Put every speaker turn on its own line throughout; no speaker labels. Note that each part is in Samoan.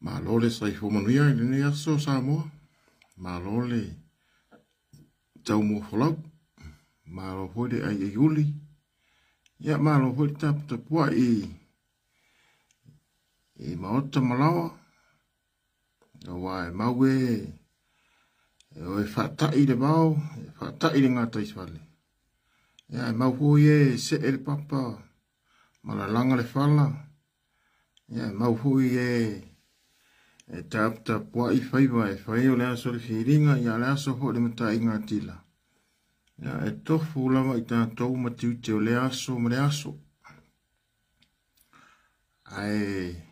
Malo le soifua manuia i lenei aso Samoa. Malo le taumofolau. Malo foi le aiaiuli. Ia malo foi le taputapuai i maota ma laoa. Aua e mau e e o e faatai le vao, e faatai le gataifale. Ia e mau foi e see le papa ma lalaga le fala. Ia e mau foi e e taputapuai faiva e fai o le aso o le filiga, ia o le aso foi o le mataiga atila. Ia e tofu lava i tatou ma tiute o lea aso ma lea aso. Ae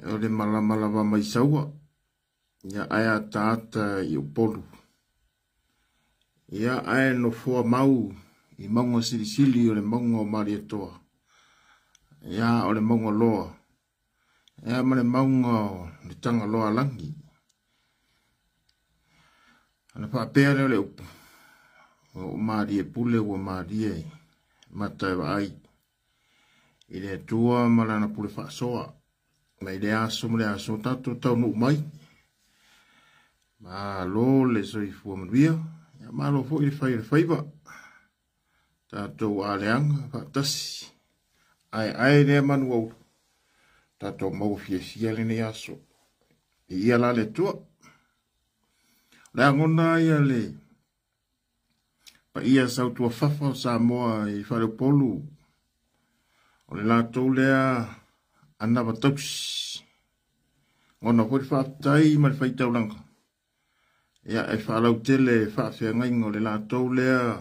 o le malama lava mai Saua, ia ae ataata i Upolu. Ia ae nofoa mau i mauga silisili o le mauga o Malietoa. Ia o le mauga loa. Ia ma le mauga o le Tagaloa lagi. Ona faapea lea o le upu, ua ou malie pule ua malie mata e vaai i le Atua ma lana pule faasoa. Mai le aso ma le aso tatou taunuu mai. Malo le soifua manuia, ia malo foi le fai o le faiva. Tatou aleaga faatasi, aeae lea manu aulu, tatou maua fiafia lenei aso. Viia la le Atua. O le agona ia le paia sautuafafa o Samoa i Faleupolu, o le latou lea anava tausi. Ona foi le faafetai ma le faitaulaga. Ia e faalautele faafeagaiga o le latou lea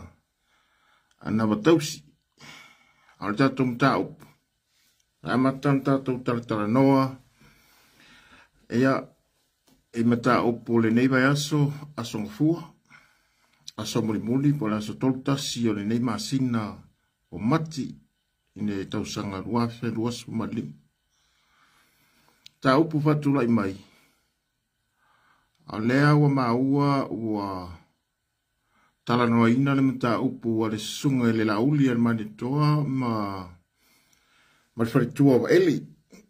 anava tausi. A o le tatou mataupu, na amata ona tatou talatalanoa ia i mataupu o lenei vaiaso, aso Gafua, aso mulimuli po o le aso 31 o lenei masina o Mati i le tausaga 2025. Mataupu faatulai mai, o lea ua maua ua talanoaina le mataupu a le susuga i le Laauli a le Malietoa ma le faletua o Vaeli,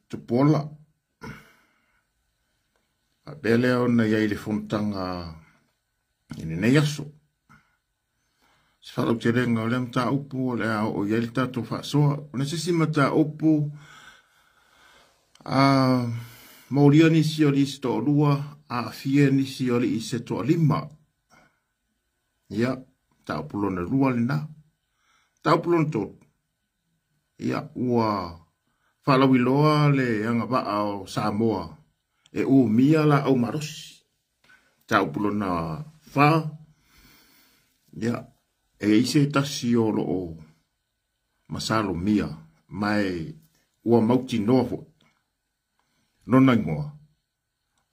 Tupuola. Faapea lea ona i ai i le fonotaga i lenei aso. Se faalautelega o lea mataupu o le a oo i ai le tatou faasoa. O le se isi mataupu a molia nisi o alii se toalua, aafia nisi o alii se toalima. Ia, mataupu lona lua lena. Mataupu lona tolu, ia, ua faalauiloa le agavaa o Samoa e umia laau malosi. Mataupu lona fa, ia, e i ai se tasi o loo masalomia, ma e ua mautinoa foi lona igoa,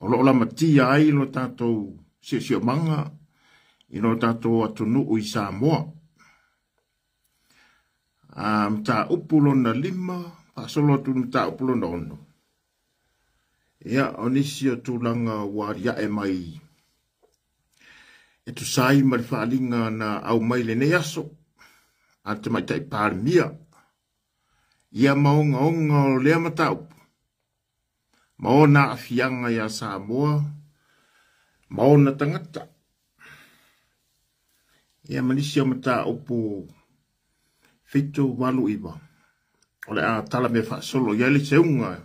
o loo lamatia ai lo tatou siosiomaga i lo tatou atunuu i Samoa. A mataupu lona lima, faasolo atu i le mataupu lona ono. Ia, o nisi o tulaga ua aliae mai e tusa ai ma le faaaliga na aumai lenei aso a le Tamaitai Palemia, ia ma ogaoga o lea mataupu ma ona aafiaga ia Samoa ma ona tagata. Ia ma nisi o mataupu 7, 8, 9 o le a tala mea faasolo i ai le seuga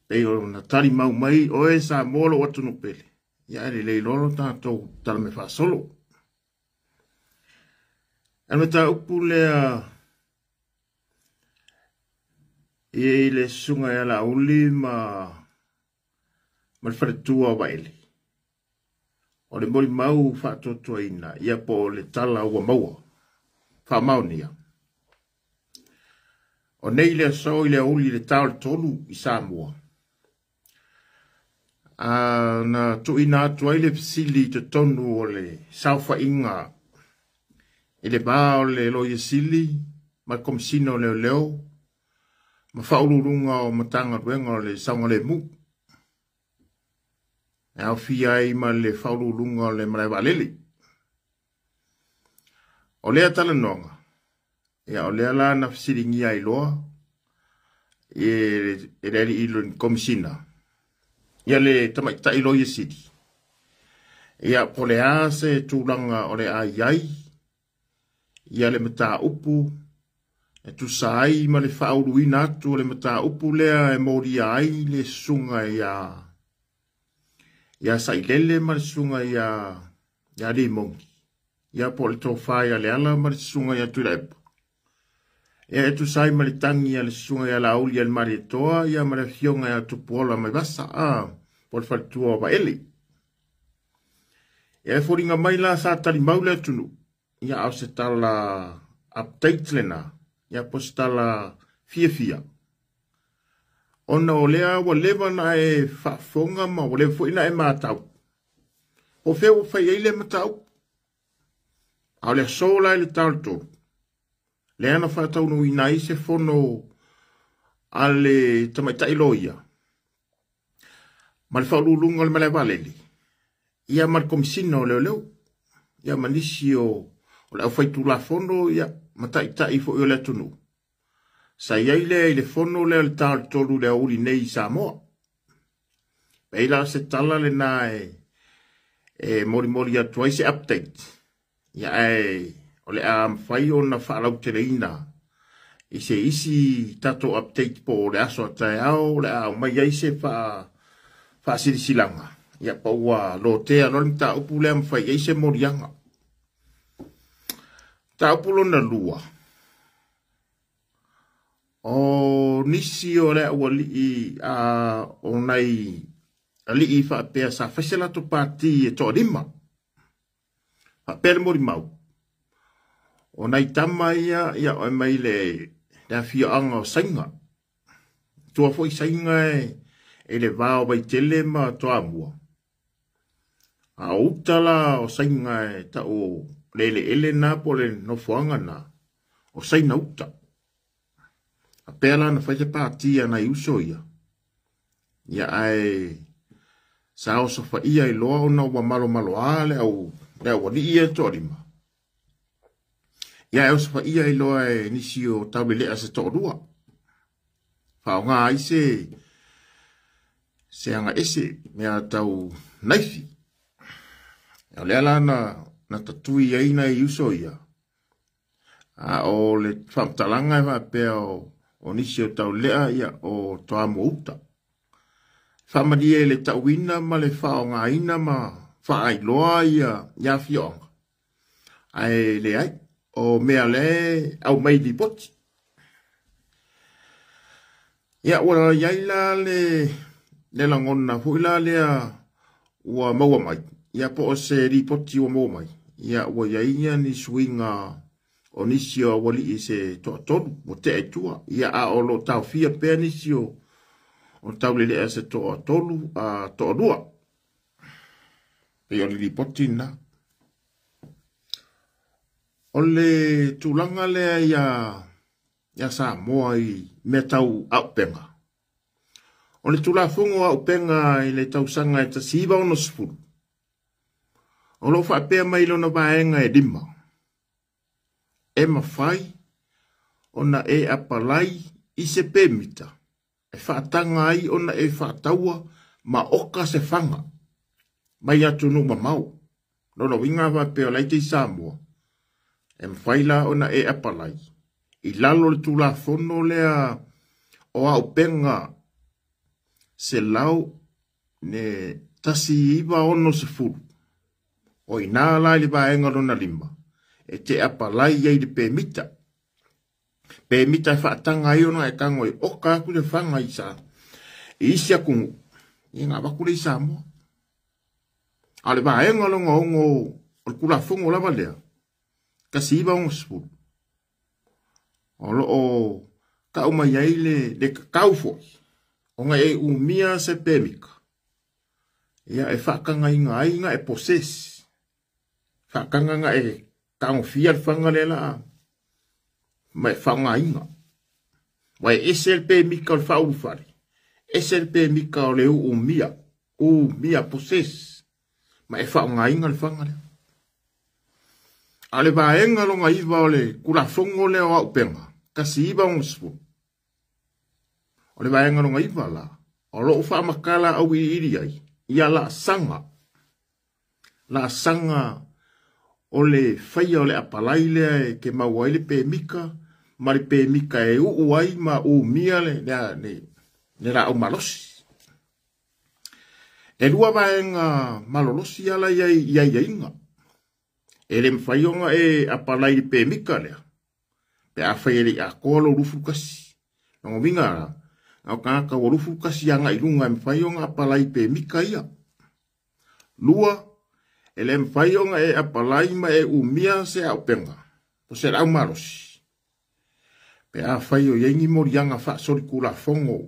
pei ona tali mau mai oe Samoa lou atunuu pele. Ia e lelei loa lo tatou tala mea faasolo. O le mataupu lea i le susuga ia Laauli ma le faletua o Vaele, o le molimau faatuatuaina ia po o le tala ua maua faamaonia. O nei le aso i le aoauli i le ta o le 3 i Samoa, na tuuina atu ai le fesili i totonu o le saofaiga i le va o le Loia Sili ma le Komesina o Leoleo ma faauluuluga o Matagaluega o le Saogalemu, e aofia ai ma le faauluuluga o le Malae Vaalele. O lea talanoaga, ia o lea la na fesiligia ai loa, e le alii Komisina, ia le tamaitai Loia Sili. Ia, po o le a se tulaga o le a i ai ia le mataupu e tusa ai ma le faauluina atu o le mataupu lea e molia ai le susuga ia Sailele ma le susuga ia Limogi, ia po o le tofa ia Leala ma le susuga ia Tuilaepa. Ia e tusa ai ma le tagi a le susuga ia Laauli a le Malietoa ia ma le afioga ia Tupuola Maivasa, po o le faletua o Vaele. Ia e foliga mai la sa talimau le atunuu, ia a o se tala update lena, ia po o se tala fiafia. Ona o lea ua leva na e faafofoga ma ua leva foi na e matau. Po o fea ua fai ai le mataupu. A o le aso la i le ta o le 3, lea na faataunuuina ai se fono a le tamaitai loia ma le faauluuluga o le malae vaalele, ia ma le Komisina o Leoleo, ia ma nisi o le aufaitulafono, ia ma taitai foi o le atunuu. Sa i ai lea i le fono lea o le ta o le 3 le aoauli nei i Samoa. Pei la se tala lena e molimoli atu ai se update. Ia ae o le a mafai ona faalauteleina i se isi tatou update po o le aso a taeao o le a aumai ai se faasilasilaga. Ia pa ua lotea loa le mataupu lea ma fai ai se moliaga. Mataupu lona 2, o nisi o le aualii o nai alii faapea sa fai se latou pati e toalima. Faapea le molimau. O nai tama ia, ia o mai le afioaga o Saina. Tua foi Saina e le va o Vaitele ma Toamua. A o uta la o Saina e tau le eleele na po le nofoaga na, o Saina uta. A pea la na fai se pati a nai uso ia. Ia ae sa osofaia i loa ona ua malomaloa le au aualii e toalima. Ia e osofaia i loa e nisi o taulelea se toalua. Faaaoga ai se aga ese mea tau naifi. O lea la na tatui ai nai uso ia. A o le faamatalaga e faapea o nisi o taulelea ia o Toamua uta. Faamalie i le tauina ma le faaaogaina ma faailoa ia afioaga. Ae leai, o mea le au mai lipoti. Ia ua i ai la le lagona foi la lea ua maua mai. Ia po o se lipoti ua maua mai. Ia ua i ai ia ni suiga o nisi o aualii se toatolu ua tea i tua. Ia a o lo taofia pea nisi o taulelea se toatolu a toalua. Pei o le lipoti na. O le tulaga lea ia Samoa i mea tau aupenga. O le Tulafono aupenga i le tausaga e 1960. O lo o faapea mai lona vaega e 5. E mafai ona e apalai i se pemita e faataga ai ona e faataua ma oka se faga mai atunuu mamao. Lona uiga faapea o la e te i Samoa, e mafai la ona e apalai i lalo o le Tulafono lea o aupenga 1960. O ina la i le vaega lona 5 e te apalai ai le pemita. Pemita e faataga ai ona e tago e oka atu le faga i sa i isi atunuu, ia na avatu le i Samoa. A o le vaega lona 6 o le Tulafono lava lea, 1960. O lo o tau mai ai le kakau foi, ona e umia se pemika. Ia e faatagaina ai na e possess. Faataga na e tagofia le faga lea la ma e faaaogaina. Ua e ese le pemika o le faaulufale, ese le pemika o le uumia, umia possess, ma e faaaogaina le faga lea. A le vaega lona 9 o le Tulafono lea o aupenga, 1960. O le vaega lona 9 la, o loo faamatala auiliili ai ia laasaga, laasaga o le faia o le apalai lea e te maua ai le pemika ma le pemika e uu ai ma umia le laau malosi. E 2 vaega malolosi ala iai i aiaiga. E le mafai ona e apalai le pemika lea, pe afai e le i atoa lou 21. Lona uiga la, na o tagata ua 21 agai i luga e mafai ona apalai pemika ia. 2, e le mafai ona e apalai ma e umia se aopenga, po se laau malosi. Pe afai o iai ni moliaga faasolikulafono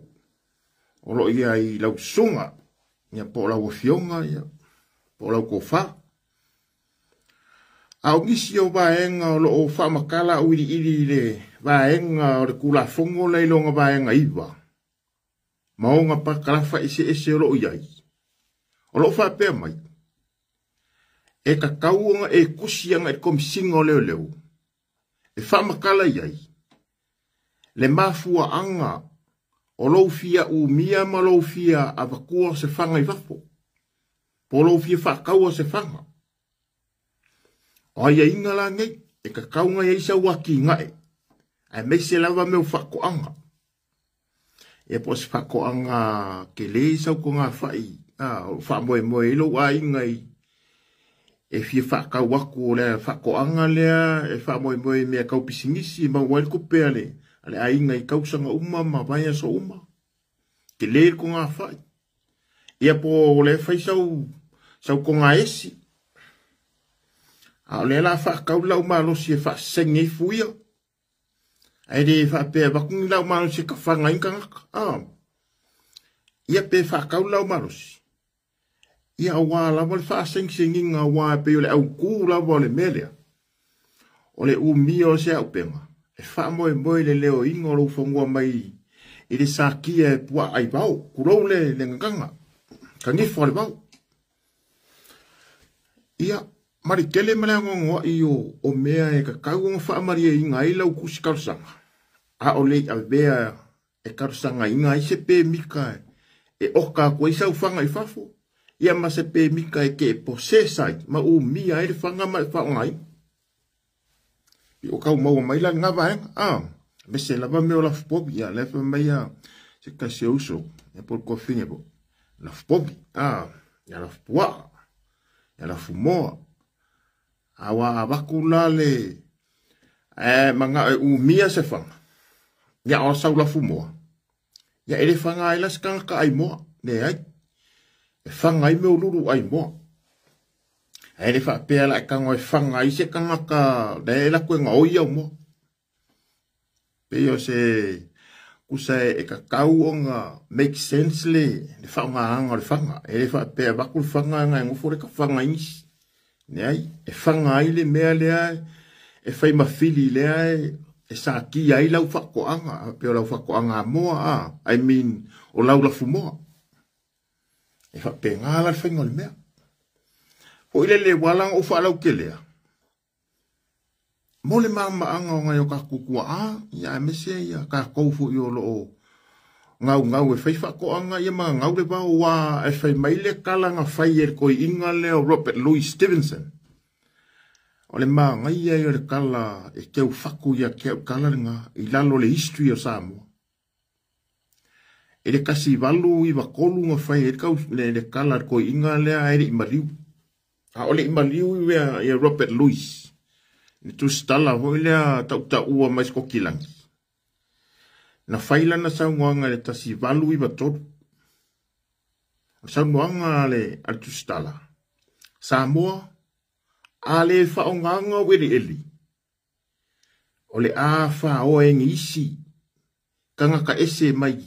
o loo iai lau susuga, ia po o lau afioga, ia po o lau tofa. A o nisi o vaega o loo faamatala auiliili i le vaega o le Tulafono lea i lona vaega 9, ma ona pakalafa eseese o loo iai, o loo faapea mai, e tatau ona e tusi agai i le Komesina o Leoleo, e faamatala iai le mafuaaga o lou fia umia ma lou fia avatua o se faga i fafo, po o lou fia faataua o se faga. O aiaiga la nei, e tatau ona iai sau atinae, aemaise lava mea o faatoaga. Ia po o se faatoaga tele sau togafai, o faamoemoe ai lou aiga i e fia faatau atu o le faatoaga lea, e faamoemoe i mea tau pisinisi, e maua ai le tupe a le aiga i tausaga uma ma vaiaso uma. Tele le togafai. Ia po o le fai sau togaesi. A o lea la faatau lau malosi e faasesegi ai fuia. Ae le faapea avatu ni lau malosi e kafaga ai ni tagata. Ia pe faatau lau malosi. Ia aua lava le faasegisegiga aua e pei o le autū lava o le mea lea. O le umia o se aupenga, e faamoemoe i le leoina o lou fanua mai i le sakia e puaa ai vao, tulou le gagaga, kanifa o le vao. Ia, ma le tele ma le anoanoai o mea e tatau ona faamalieina ai lau tusi talosaga, a o le i avea e talosagaina ai se pemika e oka atu ai sau faga i fafo, ia ma se pemika e te posesa ai, ma umia ai le faga ma e faaaogaina. I o kau maua mai la lena vaega, aemaise lava mea o lafupovi, ia lea fai mai a se tasi o uso, ia po o le kofine po, lafupovi, ia lafupuaa, ia lafumoa. Aua avatu la le mangao e umia se faga, ia o sau lafumoa, ia e le faga ai la se tagata aimoa, leai, e faga ai mea o lulu aimoa. Ae le faapea la e tago e faga ai se tagata, lea e laku e gaoi au moa. Pei o se kusa e tatau ona make sense le faaaogaina o le faga. E le faapea avatu le faga na e nofo le ka faga i nisi. Leai, e faga ai le mea lea e fai mafili lea e sakia ai lau faatoaga, pei o lau faatoaga moa, I mean, o lau lafumoa. E faapena la le faiga o le mea. Foi le le wala o faalautelea. Mo le maamaaga o nai o tatou tuaa, ia aemaise ia tatou foi o loo gaugau e fai faatoaga ia ma gau le vao, ua e fai mai le tala na fai e le toeaina lea o Robert Louis Stevenson. O le magaia ia o le tala e teu fatu ia te au tala lena i lalo le history o Samoa. E le 1893 na fai e le tala le toeaina lea ae le i maliu. A o le i maliu ia Robert Louis. Le tusitala foi lea tautaua mai Skokilangi. Na fai lana saunoaga i le 1893. O le saunoaga a le tusitala, Samoa, a le faaaogaga o eleele, o le a faoa e nisi tagata ese mai,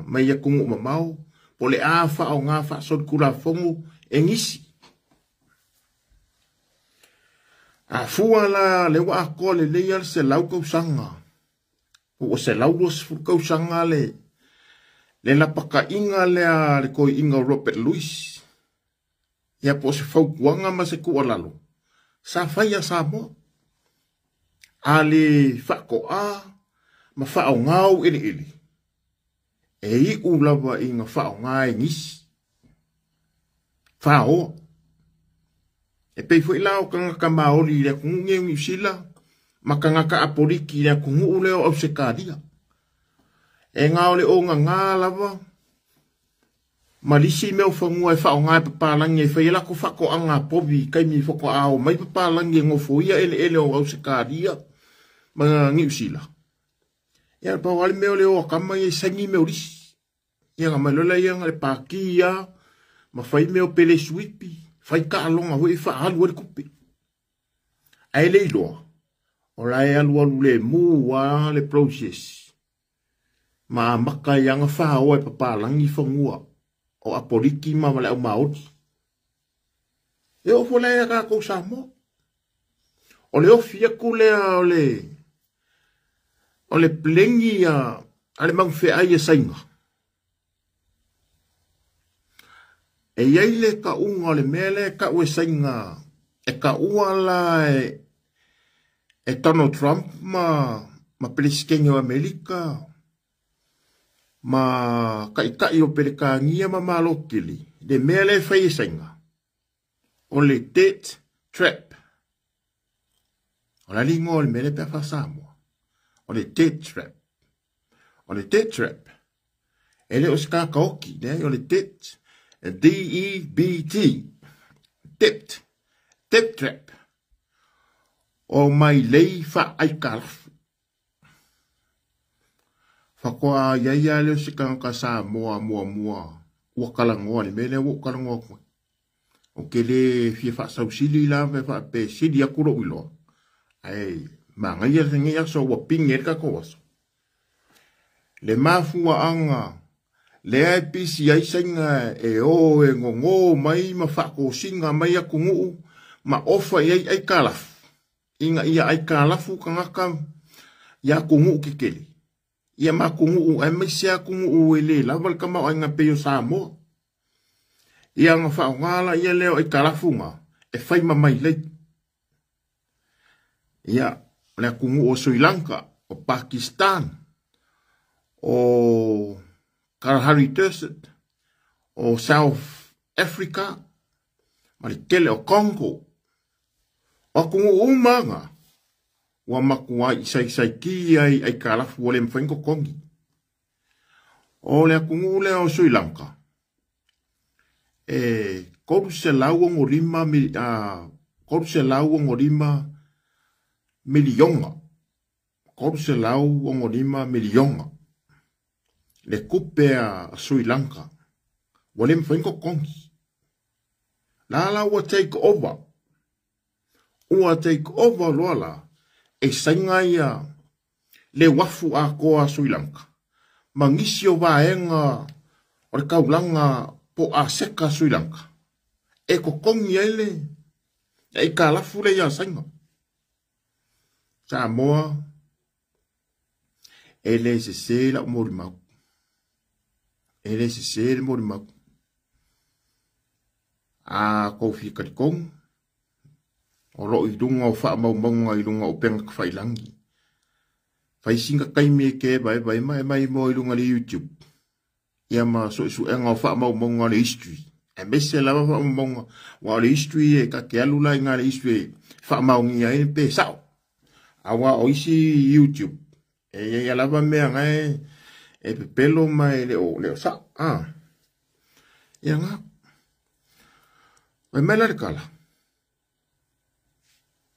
mai atunuu mamao, po o le a faaaoga faasolikulafono e nisi. A fua la le ua atoa lelei a le 100 tausaga, po ua 120 tausaga le lapataiga lea a le toeaina o Robert Louis. Ia po o se fautuaga ma se tuualalo, sa fai a Samoa. A le faatoa ma faaaoga ou eleele, E iʻu lava ina faʻoga e nisi. Faoa. E pei foi la o kangaka Maori i le atunuu nei o Niu Sila ma kangaka Apoliki i le atunuu lea o Ausetalia. E na o le ogaga lava ma lisi mea o fanua e faaaoga e papalagi e fai ai latou faatoaga povi i taimi faatoa o mai papalagi e nofoia eleele o Ausetalia ma Niu Sila. Ia pau lava le mea o le o a tama ia e saini mea o lisi. Ia na mai loa lea na le pati lava ma fai mea o pele suipi, fai taaloga foi e faaalu ai le tupe. Ae le iloa, o la e alualu lemu lava le process ma amata ai lava ona faoa e papalagi fanua o Apoliki ma le au Maori. E oo foi la ia tatou Samoa. O le ofi atu lea o le o le peleni a le magufeai e Saina. E i ai le tauga o le mea lea e tau e Saina, e taua la e Donald Trump ma Peresetene o Amerika ma Taitai o Peretania ma Malo tele, le mea lea e fai e Saina, o le debt trap. O le a le igoa o le mea lea pe a faa-Samoa? O le debt trap. O le debt trap, e le o se kakaoki, leai, o le debt, D-E-B-T, debt, debt trap. O mailei faaaikalafu. Faatoa i ai lava lea o se tagata Samoa muamua ua talanoa i le mea lea ua ou talanoa atu ai. Ou te le fia faasausili la pe faapea e sili atu lou iloa, ae manaia lenei aso ua pine ai le tatou aso. Le mafuaaga lea e pisi ai Saina e o e gogo mai ma faatosina mai atunuu ma ofa i ai aikalafu, ina ia aikalafu tagata i atunuu tetele, ia ma atunuu aemaise atunuu e le lava le tamaoaiga pei o Samoa. Ia ona faaaoga laia lea o aikalafu na e fai ma mailei. Ia, o le atunuu o Sri Lanka, o Pakistan, o Kalahari Desert, o South Africa, ma le tele o Congo. O atunuu uma na, ua matuai isaisaitia i aikalafu ua le mafai ona totogi. O le atunuu lea o Sri Lanka, e 365 miliona, 365 miliona le tupe a Sri Lanka ua le mafai ona totogi. La la ua take over, ua take over loa la e Saina ia le uafu atoa a Sri Lanka ma nisi o vaega o le taulaga po o Aseka Sri Lanka e totogi ai le aikalafu lea ia Saina. Samoa, e le sese lau molimau. E le sese le molimau. A kou fia talitonu, o loo i luga o faamaumauga i luga o upega tafailangi. Fai sina taimi e ke vaevae mai e mai moa i luga le YouTube. Ia ma suesuega o faamaumauga o le history. Aemaise lava faamaumauga, aua o le history e ta te alu la i ina le history e faamaonia ai pe sao. Aua o isi YouTube, e i ai lava mea na e pepelo ma e le o sao. Ia nga. Fai mai la le tala,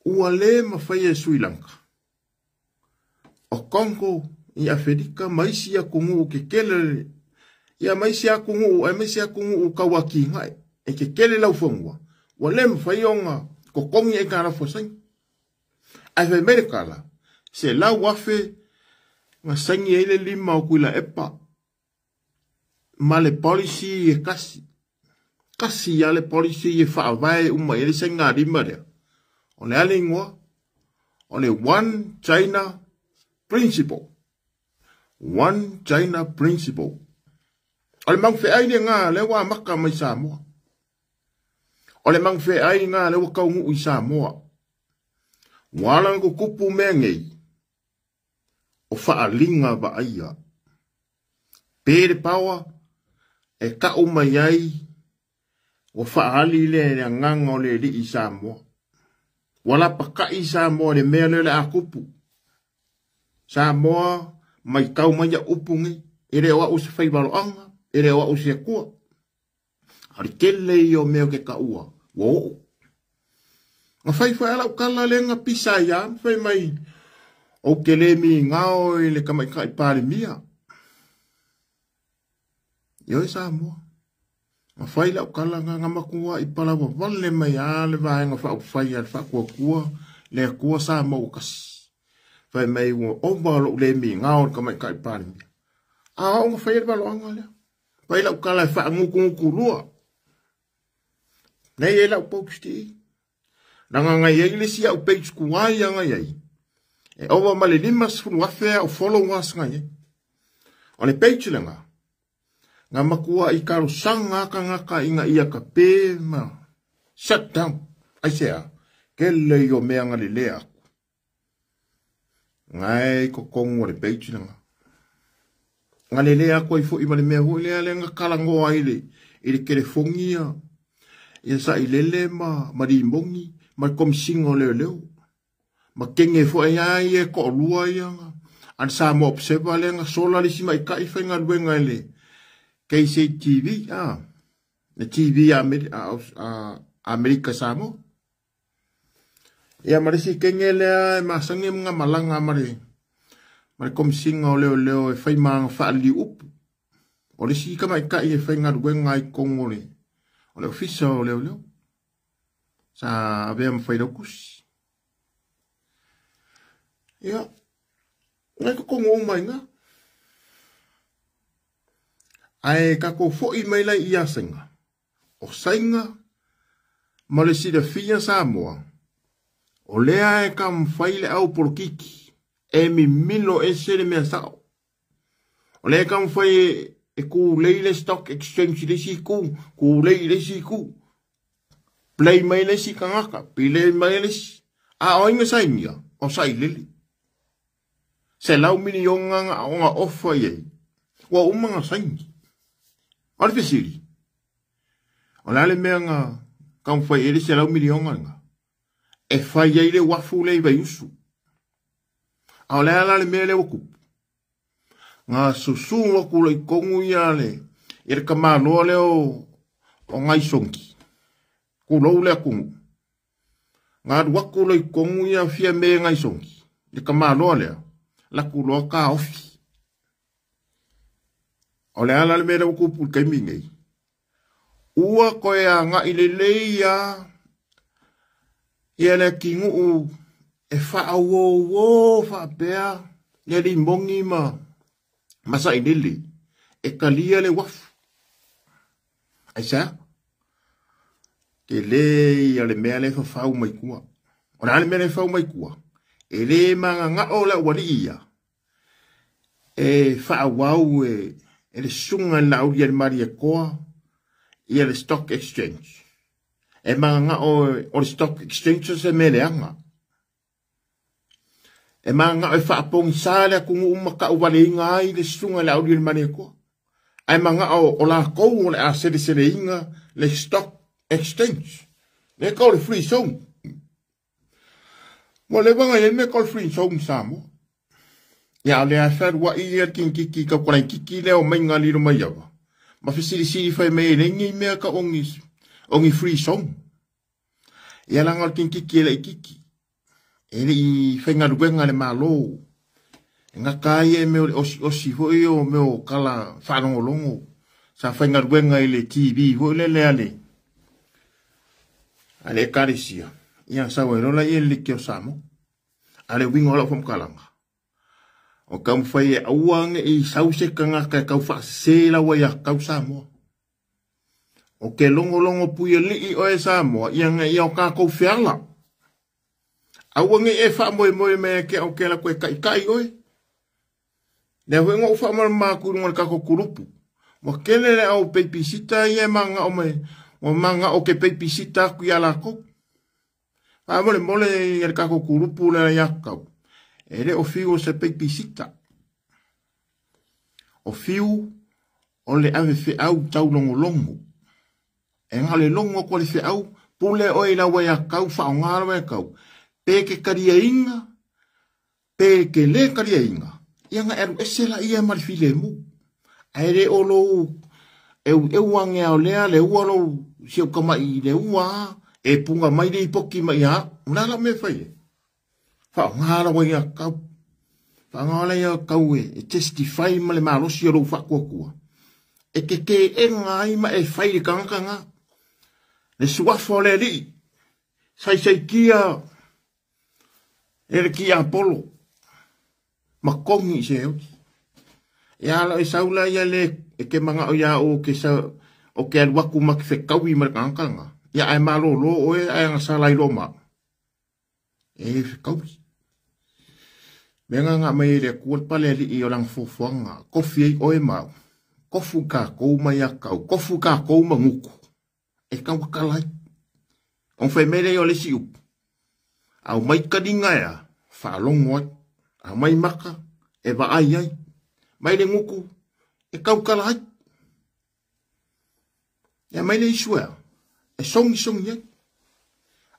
ua le mafai e Sri Lanka, o Congo i Aferika ma isi atunuu kekele, ia ma isi atunuu, aemaise atunuu tauatigae, e kekele laufanua, ua le mafai ona totogi aikalafu a Saina. Ae fai mai le tala, 100,000 na saini ai le lima o Tuilaepa ma le policy e kasi. Kasi lava le policy e faavae uma i ai le sainigalima lea. O le a le igoa? O le One China Principle. One China Principle. O le magufeai lena lea ua amata mai Samoa. O le magufeai lena lea ua taunuu i Samoa. Ua ala ona tutupu mea nei, o faaaliga vaaia. Pe le power e ta'u mai ai ua fa'aali lea i le agaga o le Alii i Samoa. Ua lapaka'i Samoa i le mea lea o le a tupu. Samoa, maitau mai au upu nei, e le o a'u se faivaloaga, e le o a'u se Atua. A o le tele ia o mea ou te ta'ua, ua o'o. Na fai foi a lau tala lea na pisa ai lava, ma fai mai, ou te le migao i le tamaitai Palemia. Ioe Samoa. Na fai lau tala na, na matuai palavavale mai lava le Vaega Faaupufai a le Faatuatua le Atua Samoa ua tasi. Fai mai ua ova lou le migao i le tamaitai Palemia. A o au na faia le valoaga lea. Fai lau tala e faagutugutu lua. Nei e lau post i. Leaga na i ai le isi au page tuai a na i ai. E ova ma le 50,000 au followers na i ai. O le page lena, na matuai talosaga a tagata ina ia tape ma shut down. Aisea? Tele ia o mea na lelea atu. Na e i totonu o le page lena. Na lelea atu ai foi ma le mea foi lea lea na talanoa ai i le telefoni ia, ia Sailele ma Limoni ma le Komesina o Leoleo. Ma kege foi a ia e to'alua ia a le Samoa Observer lea na sola le isi maita'i faigaluega i le KCTV, a le TV a Amerika Samoa. Ia ma le isi kege lea e masani ma malaga ma le Komesina o Leoleo e fai ma faaliliu upu. O le isi tamaita'i e faigaluega ai i totonu o le ofisa o Leoleo. Sa avea ma failautusi. Ia, nai totonu uma i ina. Ae tatou fo'i mai lai ia Saina. O Saina ma le silafia Samoa, o lea e taumafai le au polokiki e mimilo ese le mea sa'o. O lea e taumafai e tulei le stock exchange i le isi itu, tulei i le isi itu. Play mai le isi tagata, pilei mai le isi. A o ai na sainia? O Sailele. $100 miliona na ona ofa i ai. Ua uma na saini. O le fesili, o le a le mea na taumafai ai le $100 miliona lena? E fai ai le uafu lea i Vaiusu. A o le a la le mea lea ua tupu? Na susu atu loa i totonu ia le tamaloa lea o Gaisongi. Tulou le atunuu. Na alu atu loa i totonu ia Fiame Gaisongi, le tamaloa lea, laku loa taofi. O le a la le mea lea ua tupu i le taimi nei? Ua toe agai lelei lava ia le atinuu e faauouo faapea le Limoni ma Sailele e talia le uafu. Aisea? Tele ia le mea lea e fafau mai tua. O le a le mea lea e fafau mai tua? E le magaga'o le aualii ia e faaauau e le susuga i le Laaulialemalietoa ia le stock exchange. E magaga'o o le stock exchange o se mea leaga. E magaga'o e faapogisā le atunuu ma ta'uvaleina ai le susuga i le Laaulialemalietoa. Ae maga'o o latou o le a seleseleina le stock exchange. Lea tau o le free zone. Ua leva ona i ai le mea tau o le free zone i Samoa. Ia a o lea e fealua'i ia le kinikiki taukalaikiki lea o maiga lilo mai ava. Ma fesilisili fai mai e leai ni mea tau o ni free zone. Ia leaga o le kinikiki e laitiiti. E le i faigaluega le Malo. E gata ai e mea o le osiosi foi o mea o tala faalogologo. Sa faigaluega i le TV foi lele a le Ekalesia. Ia sau ai loa laia i le Leitio Samoa. A o le uiga o lau faamatalaga, o taumafai e aua ne i sau se tagata e tau faasese lau aiatatau Samoa. O te logologo puialii oe Samoa, ia na ia o tatou feala. Aua ne i e faamoemoe mai ia te au ou te alu atu e taitai oe. Lea foi na ou faamalama atu i luga o le tatou kulupu. Ua tele le au peipisita ia e mananao mai, ua mananao ou te peipisita atu ia latou. Faamolemole ia le tatou kulupu lea aiatatau, e le o fiu o se peipisita. O fiu O le ave feau taulogologo. E na o le logo atu a le feau, pule oe i lau aiatatau, faaaoga lau aiatatau, pe ke taliaina, pe ke le taliaina, ia ona e alu ese laia ma le filemu. Ae le o lou eueu age o lea le ua lou si ou tama'i i le ua a, e puna mai le ipoki mai ia au. O le a lau mea e fai ai? Faaaoga lau aiatatau. Faaaoga lau aiatatau e testify ma le malosi o lou faatuatua. E te teena ai ma e fai i le tagata na. Le suafa o le Alii, saisaitia e le tiapolo, ma togi i se oti. Ia ala e sau la ia le e te manao ia o ke sa o ke alu atu ma te fetaui ma le tagata na. Ia ae malolo oe ae agasala ai loa ma au. E fetaui. Mea na na aumai ai le Atua le pale alii o lana fuafuaga, tofi ai oe ma au, tofu i tatou ma iatau, tofu i tatou ma gutu, e tautatala ai. Ona fai mai lea o le isi upu, aumai taliga e a, faalogo ai, aumai maka e vaai ai, mai le gutu e tautala ai. E aumai le isu e a, e sogisogi ai.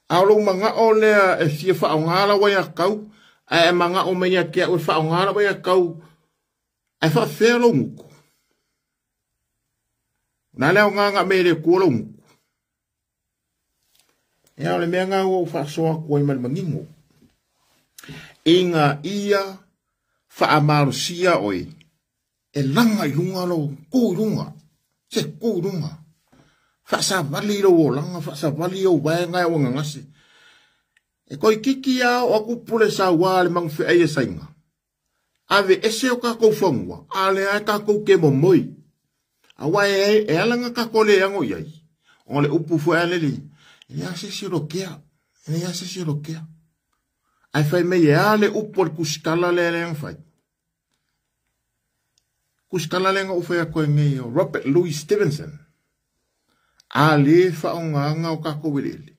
A o lou manao lea e fia faaaoga lau aiatatau, ae e manao mai ia te au e faaaoga lau aiatatau, ae faafefea lou gutu? O le a le aoga na aumai e le Atua lou gutu? Ia, o le mea lena ua ou faasoa atu ai ma le manino. Ina ia faamalosia oe e laga i luga lou tu i luga, se tu i luga. Faasavali lou olaga, faasavali ou vaega e uagagase. E toeitiiti lava oo atu pule saua a le magufeai e Saina. Ave ese o tatou fanua, a o lea e tatou te momoi. Aua e, e ala na tatou le ano i ai. O le upu foi a le alii, e leai lava se isi o lokea, e leai lava se isi o lokea. Ae fai mai e a le upu a le tusitala lea lea na fai. Tusitala lea na ou fai atu ai nei o Robert Louis Stevenson. A le faaaogaina o tatou eleele,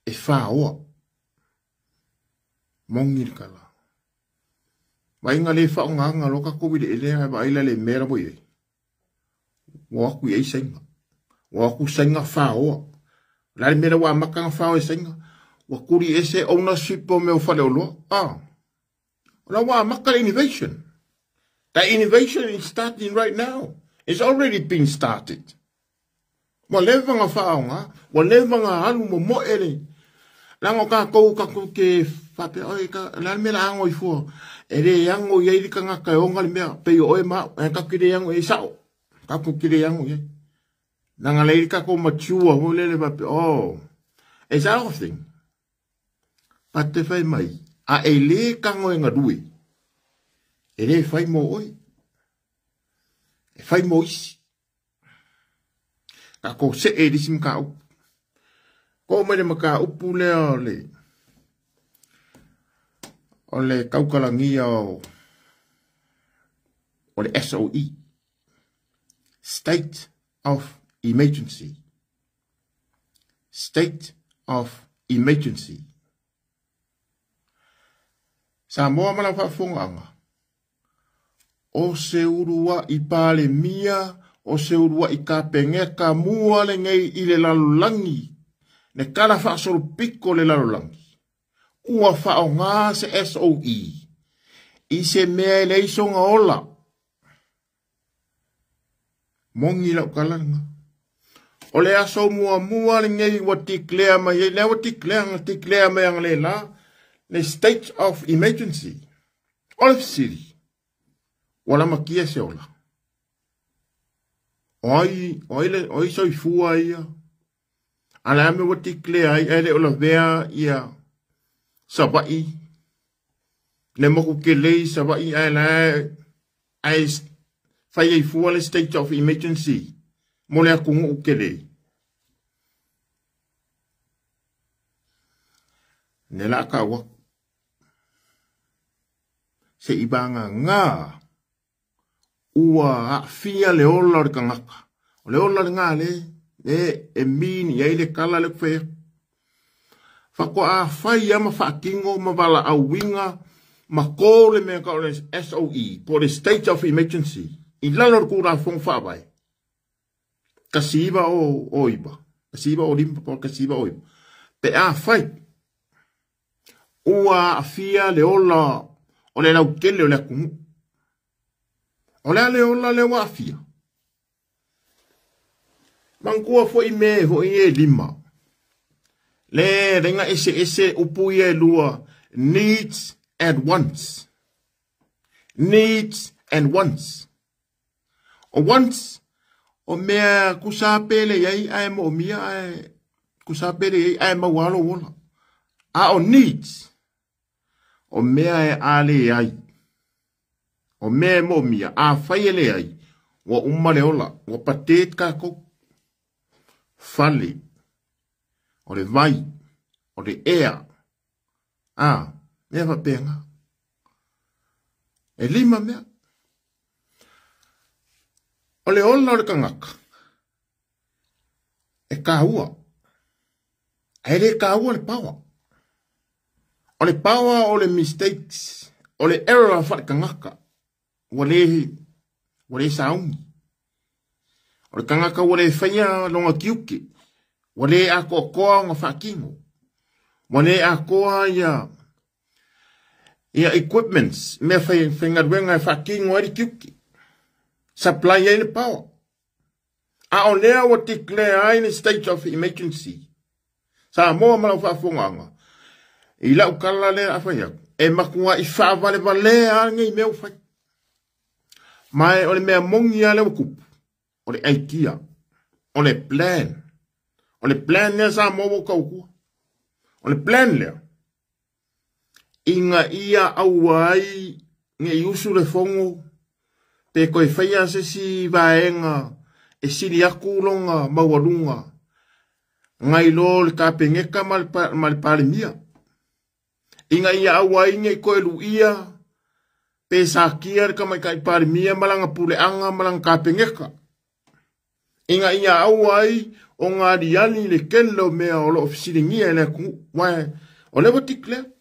e faoa. Moni le tala. Vaaiga le faaaogaina loa tatou eleele ae vaai la le mea la ua i ai. Ua o atu i ai Saina. Ua o atu Saina faoa. O le a le mea la ua amata ona faoa e Saina? Ua tuli ese ownership o mea o faleoloa. Ah. O la ua amata le innovation. That innovation is starting right now. It's already been started. Ua leva na faaaoga, ua leva na alu momoe le leaga o tatou tatou te faapea oi ka le a le mea o le a ano ai fua. E le ano i ai le tagata e ona le mea pei o oe ma au, ae tatou te le ano i ai sao. Tatou te le ano i ai. Leaga le i le tatou mature foi lele faapea oh it's our thing. But te fai mai, a e le tago e galue, e le fai mo oe, e fai mo isi. Tatou see i le isi mataupu. Ko mai le mataupu lea o le o le tautalagia o o le SOE, State of Emergency. State of Emergency. Samoa ma lau faafofogaaga, o se ulua'i Palemia, o se ulua'i Kapeneta mua lenei i le lalolagi, le tala faasolopito o le lalolagi, ua faaaoga se SOE i se mea e leai sona ola. Moni lau tala lena. O le aso muamua lenei ua declare mai ai, lea ua declare, na declare mai analeila le state of emergency. O le fesili, ua lamatia se ola? O ai, o ai, le, o ai soifua ia? A le a mea ua declare ai, ae le o lavea ia Savaii, le moku tele i Savaii, ae la ae fai ai fua le state of emergency mo le atunuu tele. Ne la tau atu. Se i vagana ua aafia le ola o le tagata. O le ola lena le le e mean i ai le tala lea ou te fai atu. Faatoa fai lava ma faatino ma valaauina ma ko le mea tau o le SOE po o le State of Emergency i lalo o le Tulafono Faavae. 1909, 1905 po 1909, pe afai ua aafia le ola o le lautele o le atunuu. O le a le ola lea ua aafia? Manatua foi mea foi e lima. Le lenga eseese upu ia e lua, needs and wants. Needs and wants. O wants, o mea kusa pele iai ae moomia ae kusa pele iai ae maua lou ola. A o needs, o mea e a leai. O mea e moomia, afai e leai, ua uma le ola, ua pate kākou. Fale, o le vai, o le ea, a, mea faapena. E lima mea. O le ola o le tagata, e kāua. Ae le kāua le power. O le power o le mistakes, o le error faale-tagata, ua le sauni. O le tagata ua le faia lona tiute, ua le atoatoa ona faatino, ua le atoa ia equipments, mea faigaluega e faatino ai le tiute, supply ai le power. A o lea ua declare ai le state of emergency. Samoa ma lau faafofogaaga, i lau tala lea a fai atu, e matuai faavalevalea lava lenei mea ua fai. Ma o le mea moni lava lea ua tupu, o le idea, o le plan. O le plan lea Samoa ua ou tautua. O le plan lea, ina ia aua ai ne i usu le fono pe toe faia se isi vaega e sili atu lona maualuga nai lo le Kapeneta ma le Palemia. Ina ia aua ai ne i toe luia pe sakia le tamaitai Palemia ma lana puleaga ma lana Kapeneta. Ina ia aua ai o aliali le tele o mea o loo fesiligia e le atunuu. Uae o lea ua declare.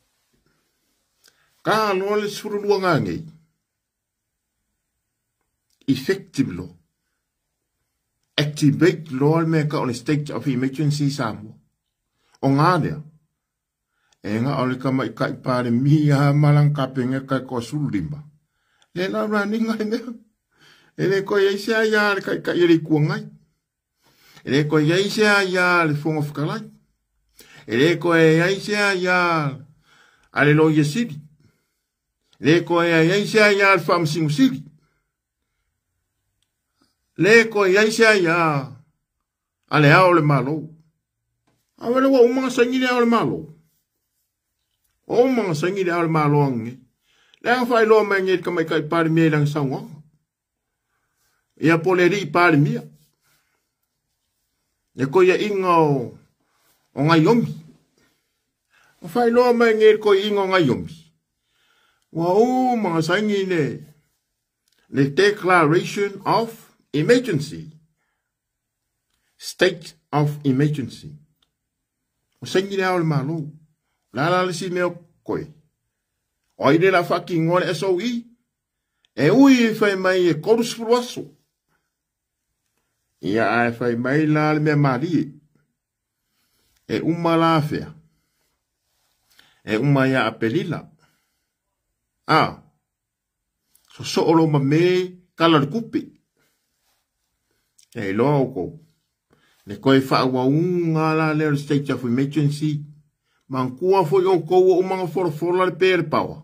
Ka loa le 12 gagei. Effective law. Activate loa le mea tau o le state of emergency i Samoa. O ngā lea, e nga o le tamaitai Palemia ma lana Kapeneta e toasefululima. Le la raninga le mea. E le toe i ai se aia a le Taitai o le Itu Agai. E le toe i ai se aia a le Fofoga Fetalai. E le toe i ai se aia a le Loia Sili. E le toe i ai se aia a le Faamasino Sili. Le toe i ai se aia a le Ao o le Malo. A wele ua uma ona saini le Ao o le Malo. Ua uma ona saini le Ao o le Malo ananei. Le aga faailoa mai nei le tamaitai Palemia i lana saunoaga. Ia po o le alii Palemia. Le toeaiina o Gaiomi. Ua faailoa mai nei le toeaiina o Gaiomi. Ua uma ona saini le Declaration of Emergency. State of Emergency. Ua saini le Ao o le Malo. O le a la le isi mea o koe? O ai lea o le a faatinoa le SOE? E ui e fai mai e 30 aso. Ia ae fai mai la le mea malie. E uma la fea. E uma ia Apelila. A, sosoo lo ma me tala o le tupe. E iloa outou. Le toe faaauauga la lea o le state of emergency. Manatua foi outou ua uma ona folafola le pe a le paoa.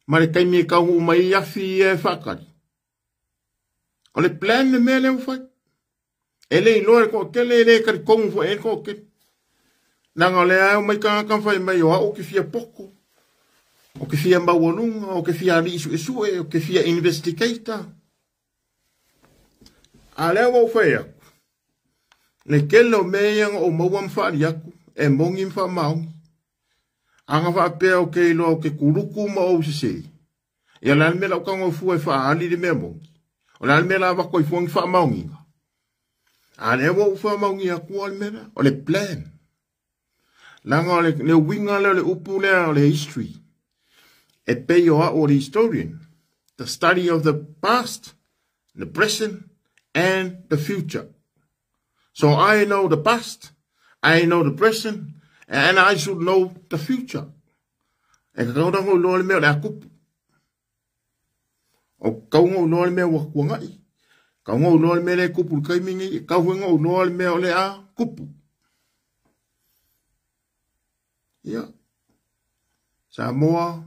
Ma le taimi e taunuu mai ai afi ia e faatali. O le plan le mea lea ua fai. E le iloa e le toatele, e le talitonu foi i ai le toatele. Leaga o lea e omai tagata ma fai mai o au ou te fia poto, ou te fia maualuga, ou te fia alii suesue, ou te fia investigator. A lea ua ou fai atu, le tele o mea ia na ou maua ma faali atu, e moni ma faamaoni. A na faapea ou te iloa ou te kuluku ma ou sese, ia o le a le mea o le a ou tago ai fua e faaali le mea moni? O le a le mea o le a avatu ai fua ni faamaoniga? A lea ua ou faamaonia atua le mea lea, o le plan. Leaga o le uiga lea o le upu lea o le history. E pei o au o le historian. The study of the past, the present and the future. So I know the past, I know the present, and I should know the future. E ka kauna ngau loa le mea o le a kupu. O kau ngau loa le mea ua kuangai. Kau ngau loa le mea le kupu le kaimi ngi. E kau hui ngau loa le mea o le a kupu. Ia. Samoa.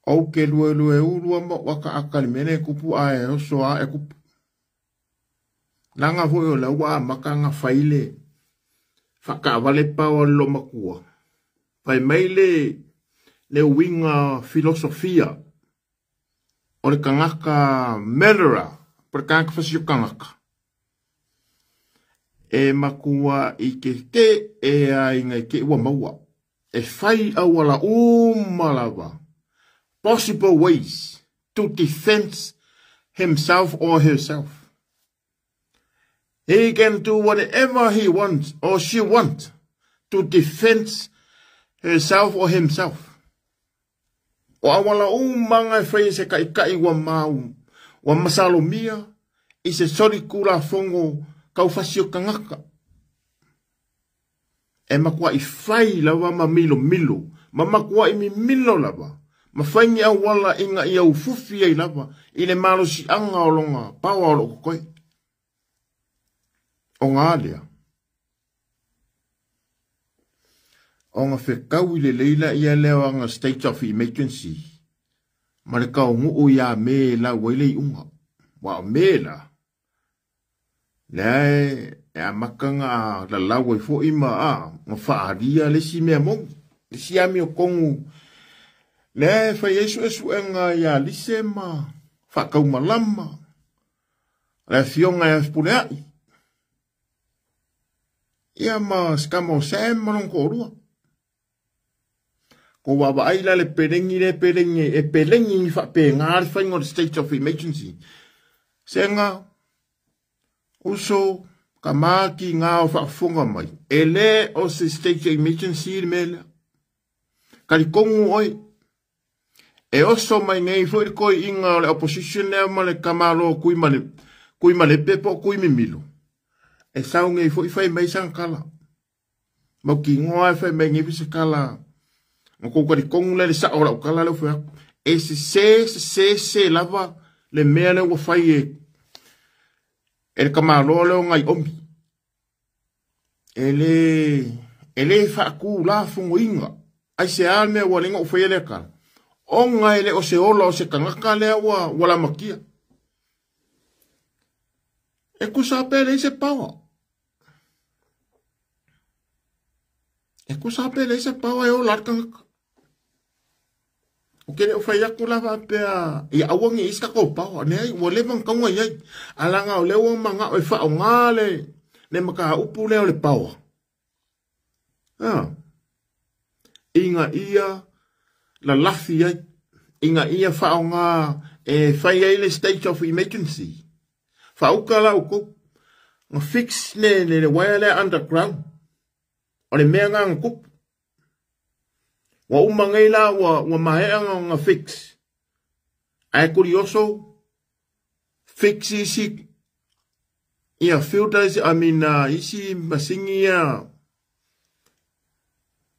Ou ke lue lue ulua ma waka aka le mea le kupu a e oso a e kupu. Langa foi o le ua amaka nga fai le whakaawale pao a lo makua. Fai mai le uiga filosofia o le kangaka murderer, po le kangaka fasio kangaka. E makua i ke te e a inga i ke ua maua. E fai awala uma lava. Possible ways to defend himself or herself. He can do whatever he wants or she wants to defend herself or himself. O awala umanga e whai se kai kai wa mau, wa masalomia, i se sori kura fongo kau fasio kangaka. E makua i whai lawa ma milo milo, ma makua i mi milo lawa. Ma whai ni awala inga i au fufi ai lawa, i le malo si anga o longa, pawa o loko koe. O ngā lea. O ngā whekau i le leila ia leo anga state of emergency. Ma le kau nguu ia me la waile i unga. Wa me la. Lea e a makanga la lawa i fo ima a. Ngā whaaria le si mea mongi. Le si ami o kongu. Lea e whai esu esu e ngā ia lise ma. Whakau malama. Le fionga e pule ai. Ia ma skama o Sam ma long ko rua. Ko wawa ai la le perengi le perengi e perengi ni fa pe ngā le whainga o le state of emergency. Senga uso ka maki ngā o whaafonga mai. E le o se state of emergency le mele. Kari kongu oi. E oso mai nei fo i koi inga o le opposition lea ma le kamalo kui male pepo kui mimilo. E sau ngei fo i whai mai sang kala. Mau ki ngoa e whai mai ngei se kala. Mo kou kari kongu le sa ora o kala le whai. E se se se se lava le mea le ua whai e. E le kamalo le o ngai omi. E le whaaku la fungo inga. Ai se al mea ua lenga o whai le kala. O ngai le o se ola o se kangaka lea ua la makia. E kusa pele i se pawa. E kusa pele i se pawa e o larkangaka. O kere o whai aku lava pea i awangi i ska kau pawa. Nei, ua lewa kaunga iai. Alanga o lewa manga o e wha o ngā le. Ne maka upu leo le pawa. Ha. Inga ia la lafi ai. Inga ia wha o ngā e whai ai le state of emergency. Whauka la uko. Nga fix ne le wire le underground. O le mea ngā ngā kupu. Wa uma ngai la wa mahea ngā fix. Ae kurioso, fix isi, ia filter isi, I mean, isi masingi ia.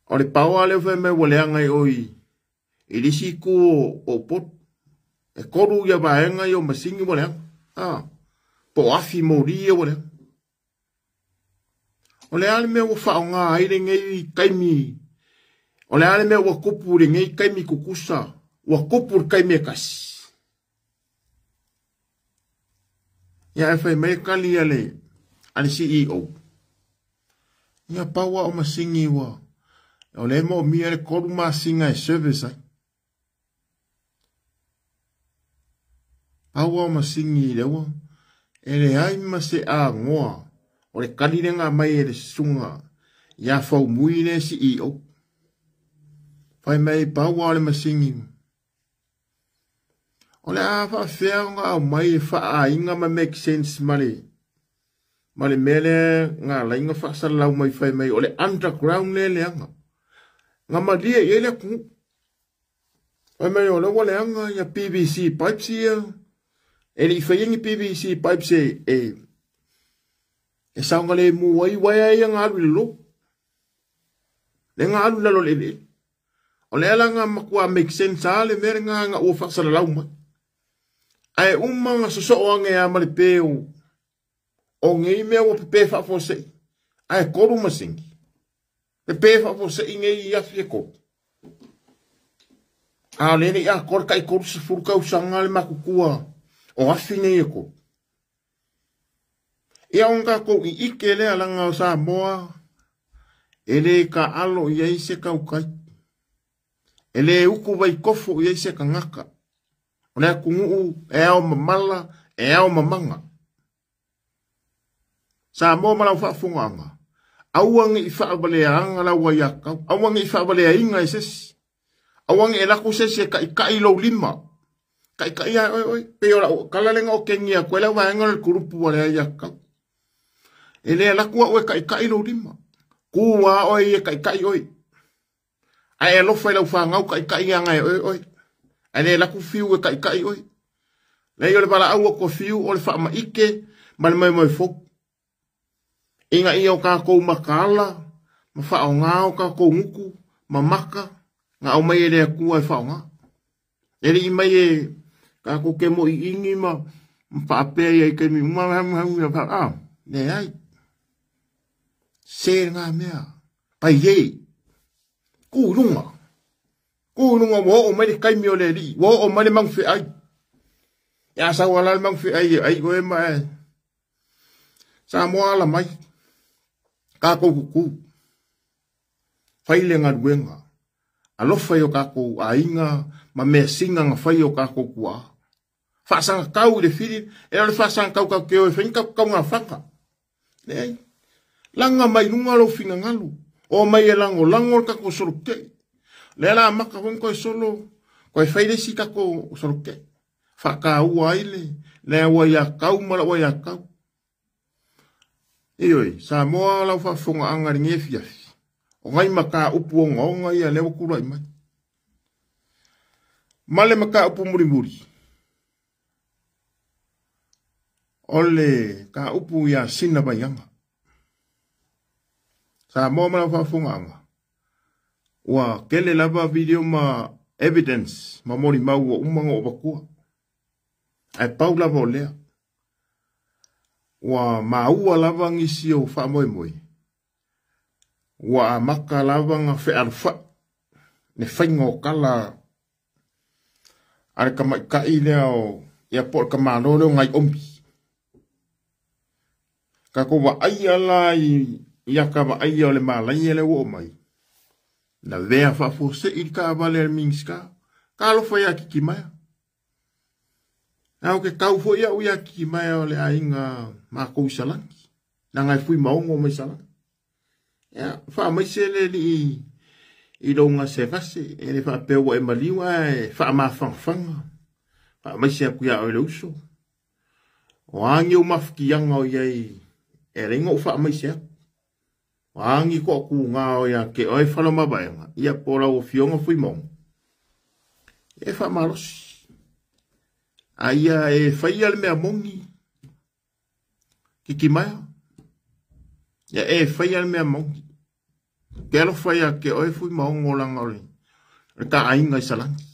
O le pawa le whai mai wa lea ngai oi. I lisi ku o pot. E koru ia vaenga i o masingi wa lea. Ah. Po afi mori e wa lea. O le ale mea ua whaonga aire ngai kaimi. O le ale mea ua kupu le ngai kaimi kukusa. Ua kupu le kaimi e kasi. Ia e whai mai kali ale CEO. Ia pawa o masingi wa. O le mo mia le koru masinga e service ai. Pawa o masingi le ua. E le ai ma se a ngoa. O le kali le ngā mai e le sunga. Ia whau mui le CEO. Whai mai pawa o le masingi. O le a whaawhea ngā au mai e whaa inga ma make sense ma le. Ma le mele ngā lainga whaasalau mai whai mai. O le underground le leanga. Ngā maria i ele ku. Whai mai o le wa leanga ia PVC pipes ia. E le i faia ni PVC pipes e saogalemu ai uaea ia na alu i lalo. Le na alu i lalo o le eleele. O le ala na matua make sense a le mea lena na ua faasalalau mai. Ae uma na sosoo ane a ma le pe o nei mea ua pepe faafuasei. Ae 3 masini. Pepe faafuasei nei i afi e 3. A o le le a kore kai 30 tausaga le makutua o afi nei e 3. Ia o tatou i ike lea langa o Samoa, e le ka alo i ai se kaukai. E le uku vai kofo i ai se kangaka. O le atunuu e ao mamala, e ao mamaga. Samoa ma lau faafofogaga. Aua ne i faavaleaga lau ai akau. Aua ne i faavaleaina e sesi. Aua ne i lako sesi e kaikai lou lima. Kaikai ai oi oi. Pe o lau kala lenga o kengia koe lau vaenga le kurupu wale ai akau. E le lako au e kaikai lou lima. Kua oi e kaikai oi. Ai e lofa i lau whangau kaikai anga e oi oi. Ai le lako fiu e kaikai oi. Lei o le wala au o ko fiu o le wha maike ma le mai mai fok. Inga ia o kākou makala, ma whaonga o kākou nguku, ma maka, ngā au mai e le akua e whaonga. E le i mai e kākou ke mo i ingi ma whaapea ia i ke mi uma hamu hamu ia wha, ah, ne ai. Se ngā mea, pai e, kūrunga. Kūrunga wō o mai le kaimi o le li, wō o mai le mangwhe ai. Ia sau ala le mangwhe ai, ai koe ma e. Samoa ala mai. Kākou kuku. Whai le ngaruenga. Alofa i o kākou ainga, ma mea singa nga whai o kākou kua. Whaasanga kau i le whiri, e le whaasanga kau kau keo e whainga kau kau ngā whaka. Nei. Langa mai lunga lo whina ngalu. O mai e lango, lango le kako solo ke. Le la maka weng koe solo, koe whaire si kako solo ke. Whaka ua aile, le ua ia kau, mala ua ia kau. Ioi, Samoa lau whaafonga anga ringe fiafi. O ngai maka upu o ngonga ia lewa kura i mai. Male maka upu muri muri. O le ka upu ia sina vaianga. Samoa ma lau whaafonga anga. Ua kele lava video ma evidence ma mori mau o umanga o bakua. Ai pau lava o lea. Ua maua lava ngisi o wha moi. Ua maka lava nga whe alfa. Ne whainga o kala. Are ka mai kai lea o ia po ka malo leo ngai ombi. Ka ko wa ai ala i ia ka wa ai o le malai le wo mai. Na vea fa fose i ka vale le minska. Ka alofa ia kiki mai. Au ke kau fo ia uia ki mai o le ainga mākou salangi. Na ngai fui maongo mai salangi. Ia, wha mai se le li i longa se kase, e le wha pewa e maliwa e wha mawhangwhanga. Wha mai se aku ia o le uso. O angi o mawhikianga o ia i, e rengo o wha mai se aku. O angi ko aku ngā o ia ke oe whalo mabaenga. Ia pōra o fionga fui maongo. E wha malosi. Aia e whaia le mea mongi. Kiki maia. Ia e whaia le mea mongi. Ke alo whaia ke oe fui maongo langa ole. Le ka ainga i salangi.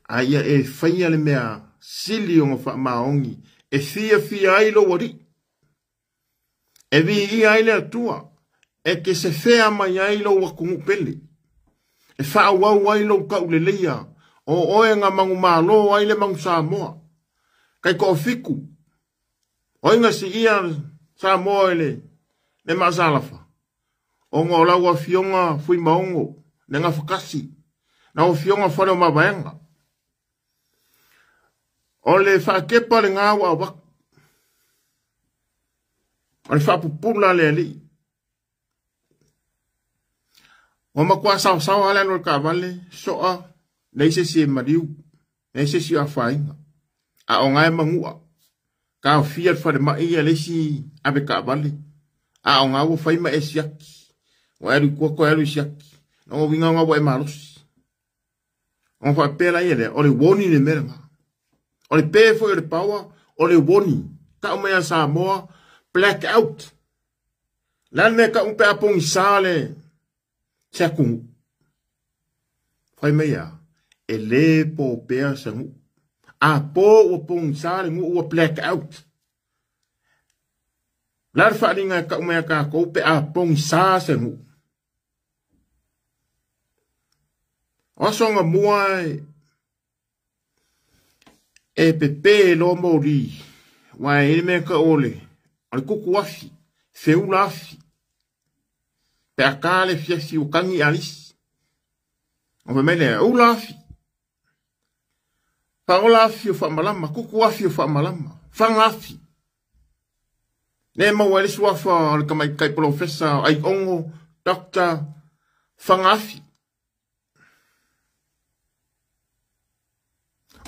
Aia e whaia le mea sili o ngā maongi. E fia fia ai lo wari. E vi i ai le atua. E ke se whea mai ai lo wakungu pele. E wha wau ai lo kaule leia. O oe ngā mangu malo ai le mangu Samoa. Kai ko fiku. O inga si ia Samoa le maasalafa. O ngā lau a fionga fui maongo. Le ngā whakasi. Na o fionga whare o mawaenga. O le whakepa le ngā wa waku. O le whapupula le ali. O makua sao sao ale anu le kavale. Soa. Nei se si e mariu, nei se si o whainga. A o ngai mangua, ka o fia whare mai a leisi awe ka wale. A o ngā o whaima e siaki, o eru kua ko eru siaki. No o winga ngā wa e marosi. O wha pēra i ele, o le woni le mera ngā. O le pe foi o le power, o le warning. Tau mai a Samoa, black out. Le a le mea tau pe a pogisa le se atunuu. Fai mai a, e lē po pea se nuu. A po ua pogisa le nuu ua black out. Le a le faaaliga e tau mai a tatou pe a pogisa se nuu. O aso anamua e pepe loa moli, aua e i ai le mea e tau o le kuku afi, feula afi. Pe a ta le afiafi ua tagi alisi. Ona fai mai lea, ula afi. Faaola afi o faamalama, kuku afi o faamalama, faga afi. Lea e maua ai le suafa o le tamaitai polofesa o Aiono, Doctor Fagaafi.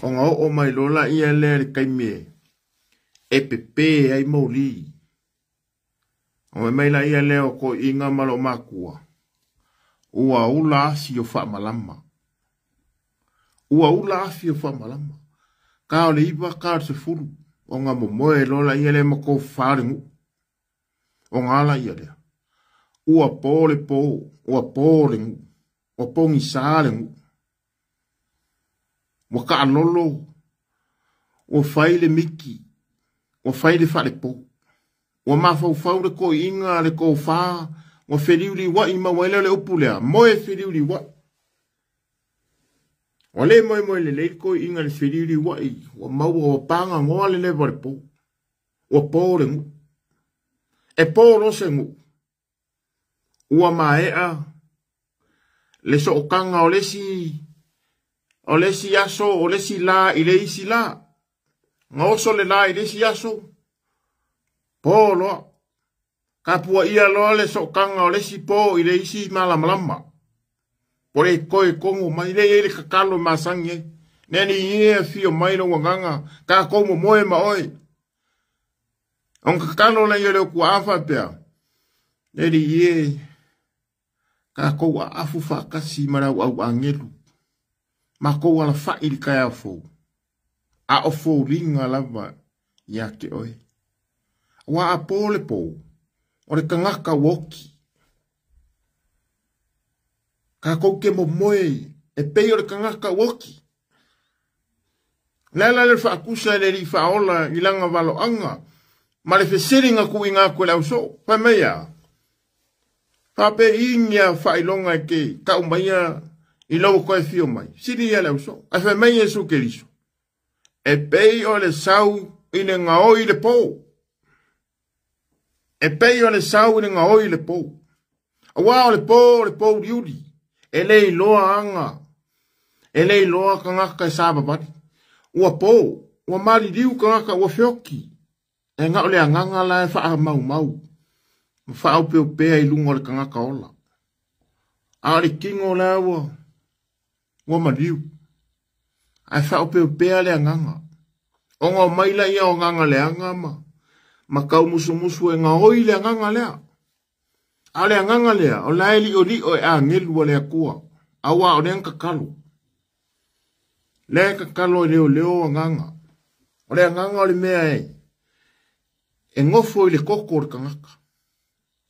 Ona oo mai loa laia lea i le taimi e pepe ai moli. Ona fai mai laia lea o toeaiina ma loomatua, ua ula afi o faamalama. Ua ula afi o faamalama. Ta o le 9, ta o le 10, ona momoe loa laia lea ma tofafa le nuu. Ona a laia lea, ua po le po, ua po le nuu, ua pogisa le nuu. Ua taalolo, ua fai le miki, ua fai le faalepo. Ua mafaufau le toeaiina, le tofa, ua feliuliuai maua ai lea o le upu lea, moe feliuliuai. Ua le moemoe lelei le toeaiina i le feliuliuai, ua maua ua pagagoa le leva o le po. Ua po le nuu. E po loa se nuu, ua maea le sootaga o le isi o le isi aso, o le isi la i le isi la. Na oso le la i le isi aso, po loa. Tapuaia loa le sootaga o le isi po i le isi malamalama. Po le toe togo mai, lea e i ai le tatalo e masani ai. Nea ni e afio mai lou agaga, tatou momoe ma oe. Ona tatalo lea o le Otuaa faapea, le Alii e, tatou aafu faatasi ma le auau agelu, matou alafai i le taeao fou, a o foliga lava ia te oe. Aua a po le po, o le tagata ua oti. Tatou te momoe e pei o le tagata ua oti. O le ala lea o le faatusa e le Alii Faaola i lana valoaga ma le fesiliga tuuina atu e le ausoo. Fai mai a, faapeigia faailoga e te tau maia i lou toe afio mai. Sili ia le ausoo. Ae fai mai Iesu Keriso, e pei o le sau i le gaoi i le po. E pei o le sau i le gaoi i le po. Aua o le po o le po uliuli, e le iloa aga, e le iloa tagata e savavali. Ua po, ua maliliu tagata ua feoki, e na o le agaga la e faamaumau ma faaopeopea i luga o le tagata ola. A o le tino la ua maliu, ae faaopeopea le agaga. Ona omai laia o agaga leaga ma taumusumusu e gaoi le agaga lea. A o le agaga lea, o la e liolio e agelu a le Atua, aua o lea na tatalo. Lea e tatalo e leoleo agaga. O le agaga o le mea e nofo i le koko o le tagata.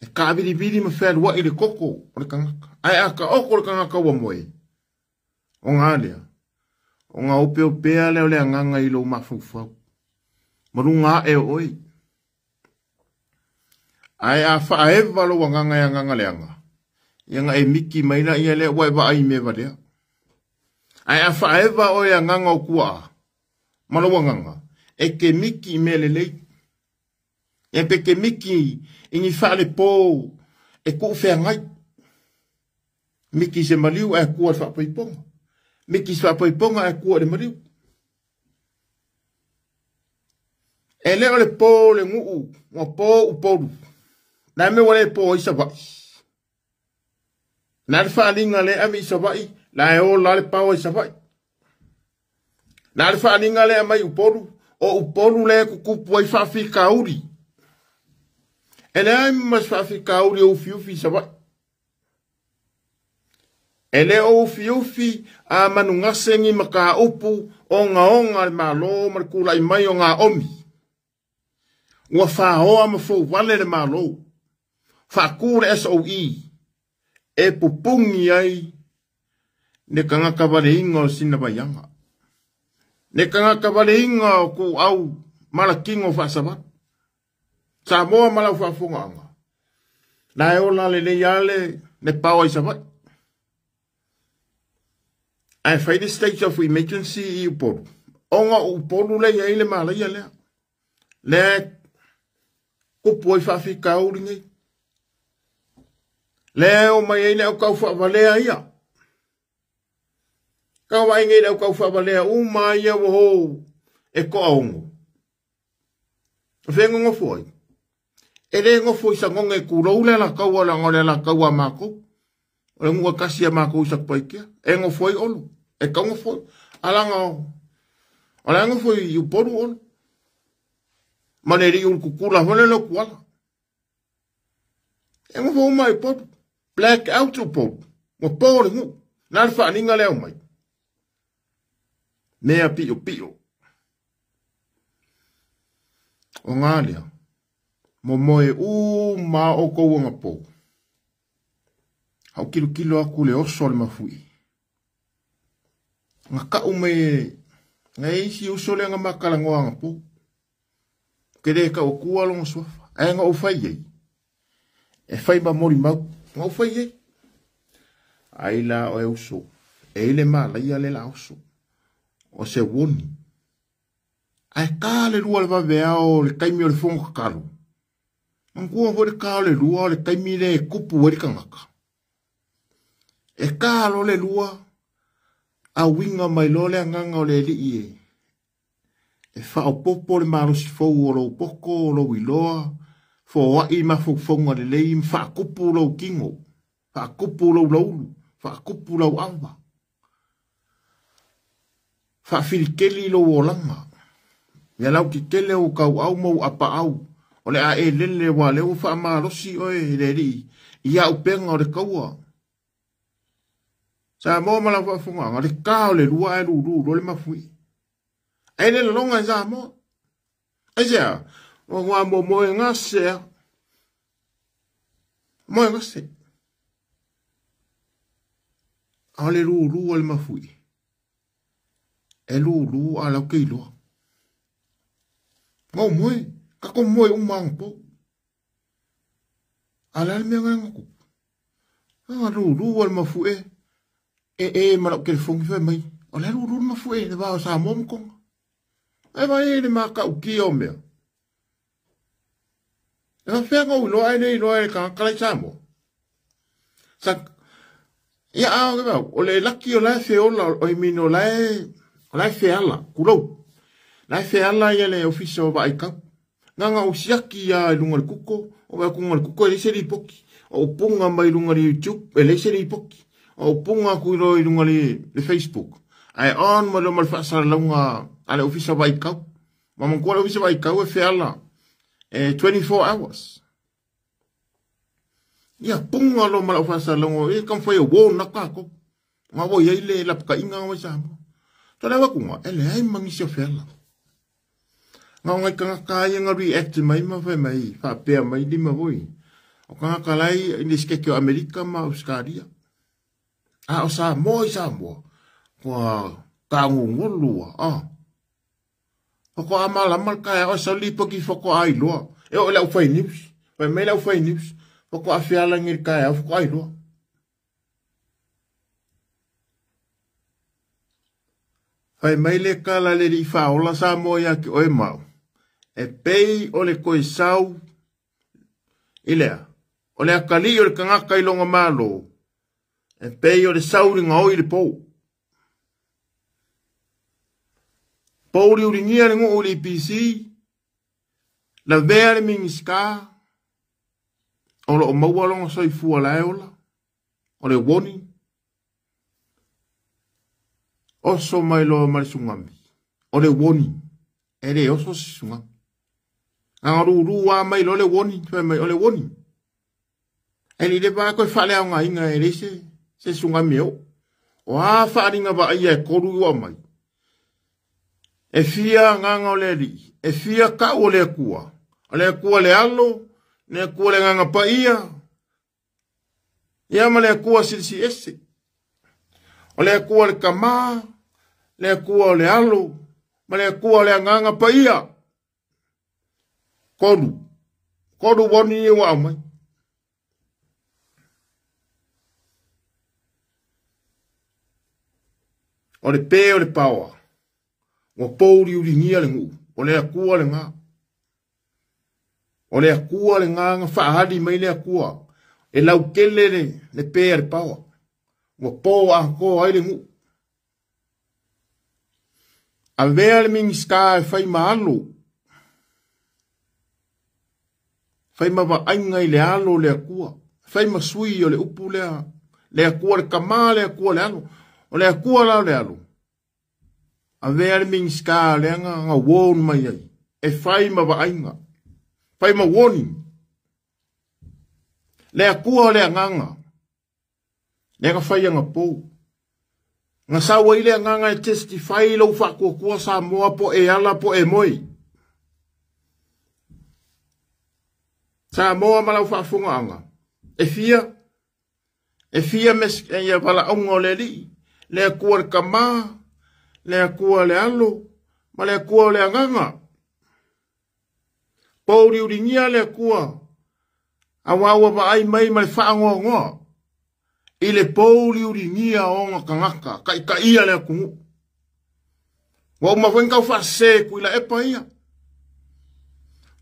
E kaavilivili ma fealuai i le koko o le tagata. Ae a taoto le tagata ua moe, ona a lea, ona opeopea lea o le agaga i lou mafaufau. Ma luga ae o oe. Ae a faaeva lou agaga e agaga leaga, ia na e miki mai laia lea ua e vaai i mea valea. Ae a faaeva oe e agaga o tuaa ma lou agaga, e te miki i mea lelei. Ia pe te miki i ni faalepo e tuufeagai. Miki i se maliu ae tua i le faapoipoga. Miki i se faapoipoga ae tua i le maliu. E le o le po le nuu, ua po Upolu. Le a mea ua le po ai Savaii? Le a le faaaliga lea e ave i Savaii, la e ola le paoa i Savaii. Le a le faaaliga lea e aumai i Upolu, o Upolu lea e tutupu ai faafitauli. E leai ma se faafitauli o ufiufi i Savaii. E le o ufiufi a manugase ni mataupu Ogaoga a le Malo ma le tulai mai o gaomi. Ua faoa ma fouvale le Malo. Faatu le SOE e pupugi ai le tagata valeiga o Sinavaiaga. Le tagata valeiga o tuau malatino faasavalu. Samoa ma lau faafogaaga. La e ola lelei lava le power i Savaii. Ae fai le state of emergency i Upolu. Ona o Upolu lea e i ai le malaia lea. Lea e tupu ai faafitauli nei. Lea e omai ai le au taufaavalea ia. Tau vaai nei le au taufaavalea uma ia ua hou e toaono. O fea e nonofo ai? E le nofo i Sagoga e tulou le Alataua leaga o le Alataua a matou. O le nuu e tasi a matou i Satupaitea. E nofo ai Olo. E tau nofo ai. A leaga o la e nofo i Upolu Olo. Ma le alii Ulututula foi lea o Tuala. E nofo uma i Upolu. Black out Upolu. Ua po le nuu. Na le faaaliga lea aumai. Mea piopio. O ngā lea. Momoe uma outou agapou. Au kilokilo aku le oso o le mafuie. Na kau mai na e isi uso lea na makalanoa agapou. Ke le kau atua lona suafa. Ae na ou fai ai. E fai ma molimau. Na ou fai ai. Ai la o e uso. E i le malaia le la oso. O se warning. Ae ka le lua le vaveao o le taimi o le fono tatalo. Manatua foi le ka o le lua o le taimi lea e tupu ai le tagata. E ka loa le lua, a uiga mai loa le agaga o le Alii e faaopoopo le malosi fou o lou poto, o lou iloa, foai mafaufauga lelei ma faatupu lou tino, faatupu lou laulu, faatupu lau ava. Faafiliteli lou olaga. Ia lautetele ou tauau ma ou apaau, o le a e lele aua o lea ua faamalosi oe e le Alii i auupega o le taua. Samoa ma lau faafofogaaga, le ta o le lua ae lulu loa le mafuie. Ae le laloga e Samoa. Aisea? Ua momoe gase a. Moe gase. A o le lulu o le mafuie. E lulu a lau ke iloa. Ngau moe, kako moe uma anga po. A le a le mea ngai nga kupu. Nga lulu o le mafue e e ma lau telephone fai mai. O le lulu le mafue le va o Samoa ma Tonga. E vai e le makautia o mea. E faapefea ona ou iloa ae le iloa e le tagata la i Samoa. Sa, ia a o ke o le laki o la e feola, o I mean o la e, o la e feala, kulou. La e feala ia le ofisa o Vaaikau. Nganga o siaki ia i lunga le kuko, o vai kunga le kuko e leai se lipoti. O upunga mai i lunga le YouTube, e leai se lipoti. O upunga aku i loa i lunga le Facebook. Ae on ma loa ma le faasalalauga a le ofisa o Vaaikau. Ma manatua le ofisa o Vaaikau e feala e 24 hours. Ia punga loa ma lau faasalalauga, e taumafai e warn atu tatou. Nga ua i ai le lapataiga nga mai Samoa. Tole atu nga, e leai ma nisi o feala. Na o nai tagata ia na react mai ma fai mai, faapea mai lima foi. O tagata la i le sikeke o Amerika ma Ausetalia. A o Samoa i Samoa, kua tāngungulu a, ah. Faatoa malama le taeao e sau le lipoti faatoa ailoa. E oo i le aufai news. Fai mai le aufai news, faatoa fealagi i le taeao faatoa ailoa. Fai mai le tala le alii faaola Samoa ia te oe ma au, e pei o le toe sau i lea, o le atalii o le tagata i lona Malo, e pei o le sau i le gaoi i le pou. Pouliuligia le nuu i le EPC, lavea le Minisita, o lo o maua lona soifua la e ola, o le warning. Oso mai loa ma le sugami. O le warning. E le oso se sugami. Na lulu lava mai loa le warning, fai mai o le warning. E le va koe faaleaogaina e leai se sugami e oo. O a faaaliga vaaia e tolu i ua aumai. E fia agaga o le Alii, e fia kau o le Atua. O le Atua le Alo, le Atua le Agaga Paia, ia ma le Atua Silisili Ese. O le Atua le Tama, le Atua o le Alo, ma le Atua o le Agaga Paia. Tolu. Tolu woni ia ua aumai. O le pe o le paoa, ua pouliuligia le nuu, o le Atua lena. O le Atua lena na faaali mai le Atua, e lautele le pe a le paoa, ua po atoa ai le nuu. Avea le Minisita e fai ma alo, fai ma vaaiga i le alo o le Atua, fai ma sui o le upu lea, le Atua le Tama, le Atua le Alo. O le Atua la o le Alo. Avea le Minisita lea na warn mai ai, e fai ma vaaiga, fai ma warning. Le Atua o le Agaga, lea na fai ana pou. Na sau ai le Agaga e testify lou faatuatua Samoa po e ala po e moe. Samoa ma lau faafogaaga. E fia, e fia mes, e ia valaauga o le Alii, le Atua le Tama, le Atua le Alo, ma le Atua o le Agaga. Pouliuligia le Atua, aua ua vaai mai ma le faanoanoa, i le pouliuligia o ona tagata, taitaia le atunuu. Ua uma foi ona tau faasese Tuilaepa ia.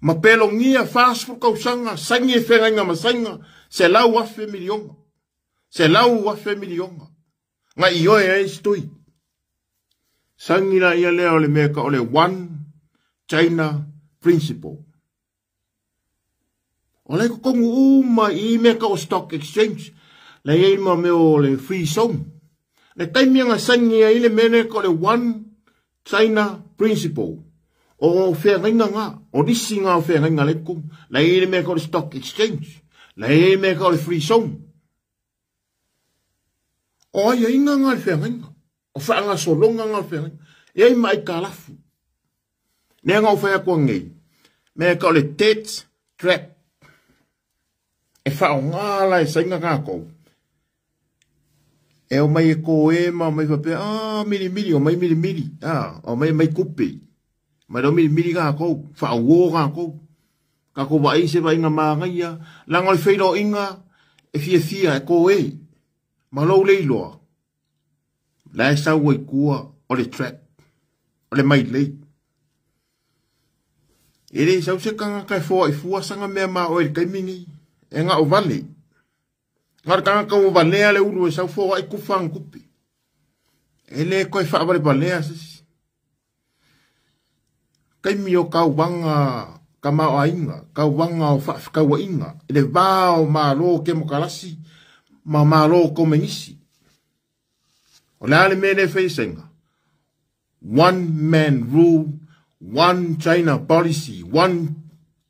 Ma pelogia 40 tausaga, saini e feagaiga ma saina, 100,000 miliona. 100,000 miliona. Na ioe ai isi tui. Saini la ia lea o le mea ka o le One China Principle. O la e totonu uma i mea tau o stock exchange, la e i ai ma mea o le free zone. Le taimi na saini ai le mea lea tau o le One China Principle, o feagaiga na, o nisi na o feagaiga la e i totonu. La e i ai le mea tau o le stock exchange, la e i ai le mea tau o le free zone. O aiaiga na o le feagaiga, o faagasologa na o le feagaiga. E i ai ma aitalafu. Lea na ou fai atu anei, mea tau o le debt trap. E faaaoga la e saina tatou. E omai e koe ma omai faapea, ah, milimili, omai milimili, ah, omai mai kupe. Mai leo milimili tatou, faauo tatou. Tatou vaai se vaaiga manaia, leaga o le feiloaiga e fiafia e koe. Ma lou le iloa, la e sau ai tua o le trap, o le mailei. E le sau se tagata e foai fua sanga mea ma oe i le taimi nei. E na o vale. Na o le tagata ua valea le ulu e sau foai kufa ana tupe. E le toe faavalevalea se isi. Taimi o tauvaga tamaoaiga, tauvaga o faafetauaiga, i le va o Malo Kemokarasi ma Malo Komenisi. O le a le mea lea e fai e Saina? One man rule, one China policy, one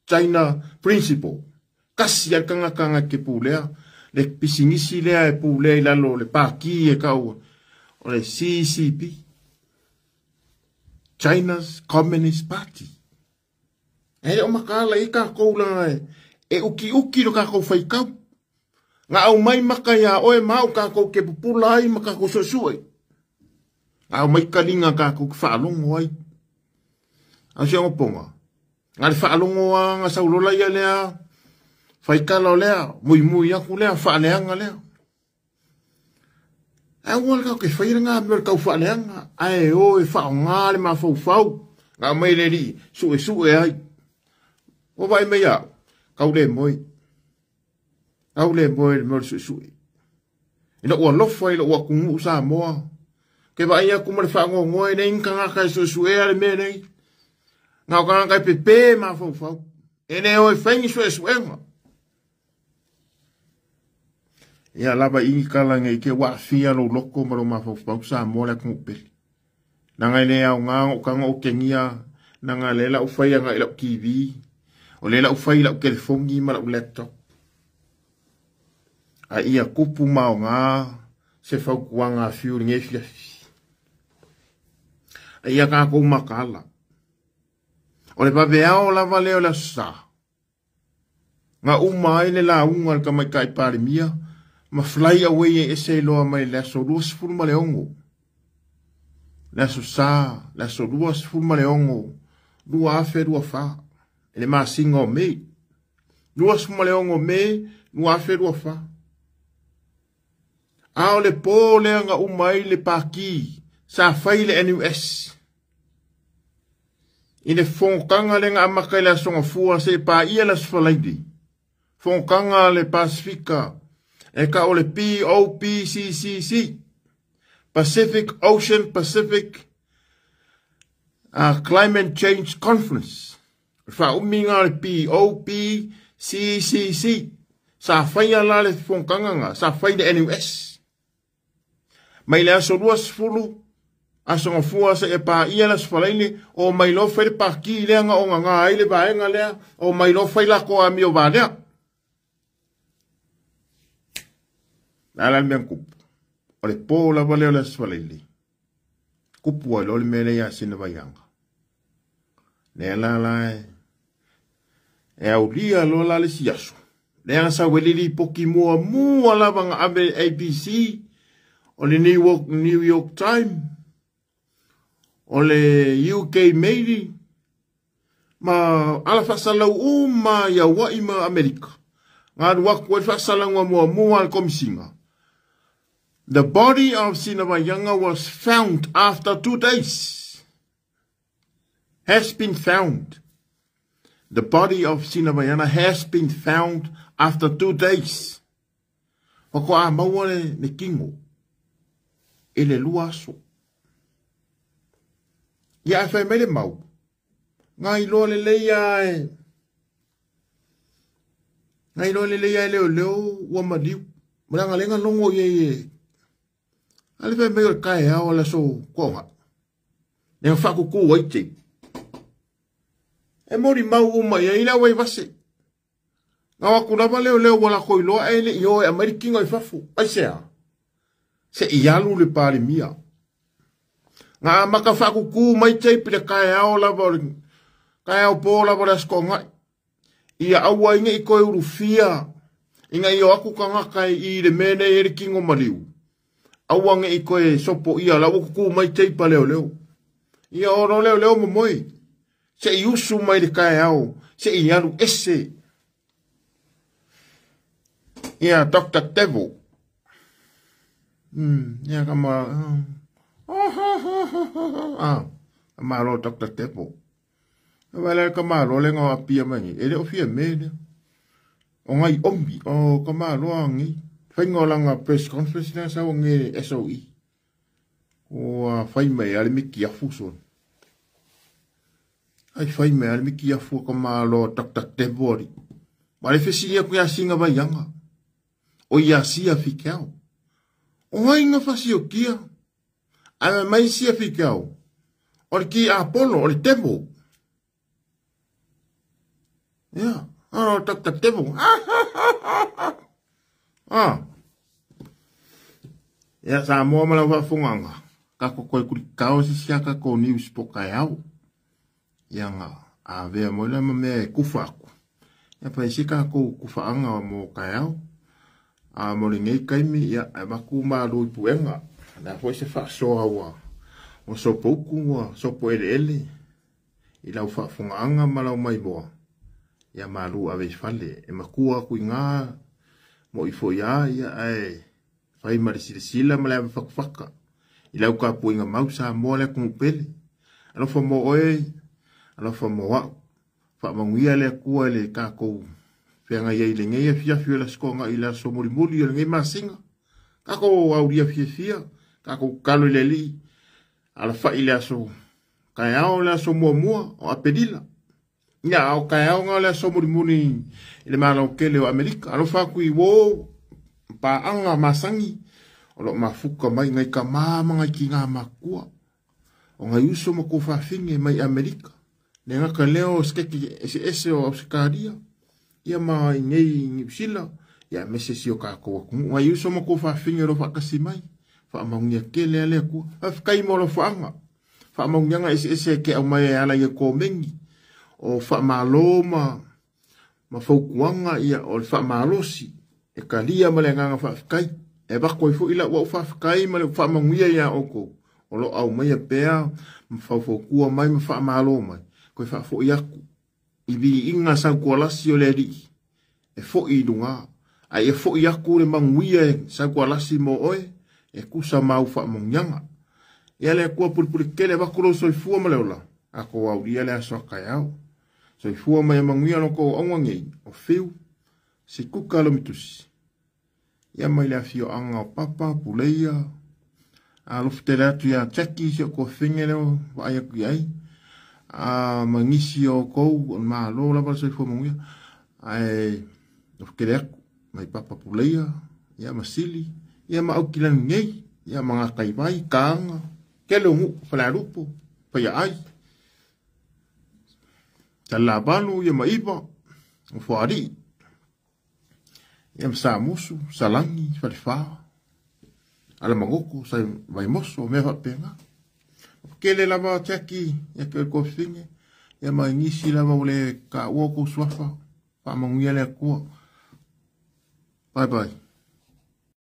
China principle. Tasi lava le tagata na te pulea, le pisinisi lea e pulea i lalo o le pāti e tau o le CCP, China's Communist Party. E le o makaala i ai tatou leaga e utiuti lo tatou faitau. Na aumai maka iā oe ma au tatou te pupula ai ma tatou suesue. Na aumai taliga tatou te faalogo ai. A o si ogapoga, na le faalogo lava na saulola ia lea faitala o lea, muimui aku lea, faaleaga lea. Ae aua le tatou te faia lena mea o le tau faaleaga, ae o e faaaoga le mafaufau. Na aumai le alii suesue ai. Ua vaai mai au, tau le moe. Tau le moe le mea o le suesue. I lou alofa i lou atunuu Samoa, ke vaai atu ma le faanoanoa e leai ni tagata e suesuea le mea nei. Na o tagata e pepe mafaufau. E le o e fai ni suesuega. Ia lava i ni tala nei te ua aafia lou loto ma lou mafaufau Samoa le atunuu pele. Leaga e le aoga ona ou tago otegia, leaga lea la ou fai agai i lau TV, o lea la ou fai i lau telefoni ma lau laptop. A ia tupu ma aoga se fautuaga a Fiu i lenei afiafi. A ia tatou mataala. O le vaveao lava lea o le Aso Sa, na uma ai le lauga a le Tamaitai Palemia ma fly away e ese ai loa mai le aso 26, le Aso Sa, le aso 26, 2024, i le masina o Mei. 26 o Me 2024. A o le po lea na uma ai le pati sa fai le NUS i le fonotaga lea na amata i le Aso Gafua seia paia le Aso Faraile, fonotaga a le Pasefika e tau o le POPCCC, Pacific Ocean Pacific Climate Change Conference. O le faaumiga o le POPCCC. Sa faia la le fonotaga na, sa fai le NUS. Mai le aso 20, aso Gafua seia paia le Aso Faraile, o mai loa fai le pati lea na ogaga ai le vaega lea, o mai loa fai latou amio valea. Le a la le mea na tupu? O le po lava lea o le Aso Faraile, tupu ai loa le mea lea ia Sina Vaiaga. Lea la la e, e aulia loa la le isi aso. Lea na sau ai le lipoti muamua lava na ave i ABC, o le New York, New York Times, o le UK Mail, ma ala faasalau uma i Aua'i ma Amerika. Na alu atu ai le faasalauga muamua a le Komisiga. The body of Sinavaiaga was found after 2 days. Has been found. The body of Sinavaiana has been found after 2 days. Faatoa maua le tino i le 2 aso. Ia ae fai mai le mau, na iloa lelei lava e na iloa lelei lava e leoleo ua maliu. Ma leaga lea na logo i ai e a le fai mai o le taeao o le aso Toonai. Lea na faakuku ai te. E molimau uma i ai le au vase. Na o atu lava leoleo ua latou iloa ae le i o e aumai le tino i fafo. Aisea? Se i alu le Palemia. Na amata faakuku mai tape i le taeao lava o le taeao po lava o le Aso Toonai. Ia aua ai ne i toe ulufia ina ia o atu tagata i le mea lea e i ai le tino maliu. Aua ne i toe sopoia la ua kuku mai tape a leoleo. Ia o lo leoleo momoe. Se i usu mai le taeao, se i alu ese. Ia Dr. Devil. Ia ka ma... Ah, malo Dr. Devil. Wala ka malo le nga apia mai ni. E le o fia me lea. O ngai omi, o ka malo a ngi. Whainga o langa press conference na sa o nge SOE. O a whai mai ale miki afu son. Ai whai mai ale miki afu ka malo Dr. Devil ari. Ma le fesili aku ia Singa Vaiaga. O ia sia fikeao. O ai nga fasiokia. Ae mai sia fikeao. O le ki Apollo, o le devil. Ia, o Dr. Devil. Ah. Ia, Samoa ma lau faafofogaga. Kako koe kulikao sisi a kako news po kaeao. Ia nga avea moi la ma mea e kufa aku. Ia pa isi kako kufaanga mo kaeao. A mo lenei taimi, ia, e avatu malu i puega. O le a foi se faasoa ua ua sopoutu ua sopoeleele i lau faafogaaga ma lau maimoa, ia malu ave i fale. E matua atu i ina mo'i foi lava, ia, ae fai ma le silasila ma le ave fatufata i lau tapuaiga mau Samoa le atunuu pele. Alofa mo oe, alofa mo a'u. Faamanuia le Atua i le tatou feagai ai i lenei afiafi o le Aso Toonai i le aso mulimuli o lenei masina. Tatou aulia fiafia, tatou tatalo i le Alii, alafai i le aso taeao le aso muamua o Aperila. Ia, a o taeao na o le aso mulimuli i le Malo tele o Amerika. Alofa atu i uō paaga masani o lo o mafuta mai nai tama ma nai tinā matutua. O nai uso ma tuafafine mai Amerika. Le gata lea o seketi eseese o Ausetalia, ia ma i nei i Niu Sila, ia aemaise si o tatou atunuu. Nai uso ma tuafafine o lo o faatasi mai, faamaunia tele a le Atua. Faafetai mo alofaaga. Faamanuiaga eseese e te aumai e ala i e komeni o faamalo ma fautuaga ia o le faamalosi e talia ma le agaga faafetai. E avatu ai foi lau au faafetai ma le faamanuia ia outou o lo o aumaia pea ma faufautua mai ma faamalo mai, toe faafoi atu i viiga sautualasi o le Alii e foi i luga, a ia foi atu le manuia e sautualasi mo oe e tusa ma au faamanuiaga. Ia le Atua pulepule tele avatu lou soifua ma le ola, tatou aulia le aso a taeao. Soifua ma ia manuia lo outou auauna nei, o Fiu, Sikuka Lomitusi, ia mai le afioaga o Papa, Puleia, alofa tele atu ia Jackie si o tuafafine lea ua vaai atu i ai, ma nisi o outou, o le malo lava le soifua manuia, ae alofa tele atu mai Papa Puleia, ia ma Sili, ia ma Aukilani nei, ia ma Gataivai, Taga, tele o nuu, Falealupo, Faiaai, Salelavalu, ia ma Iva, o Foalii, ia ma Samusu, Salani, Falefa, Alamagoto, Sai Vaimoso, mea faapena. Tele lava Jackie, ia te oe tuafafine, ia ma nisi lava ua le taua outou suafa, faamanuia le Atua. Bye bye.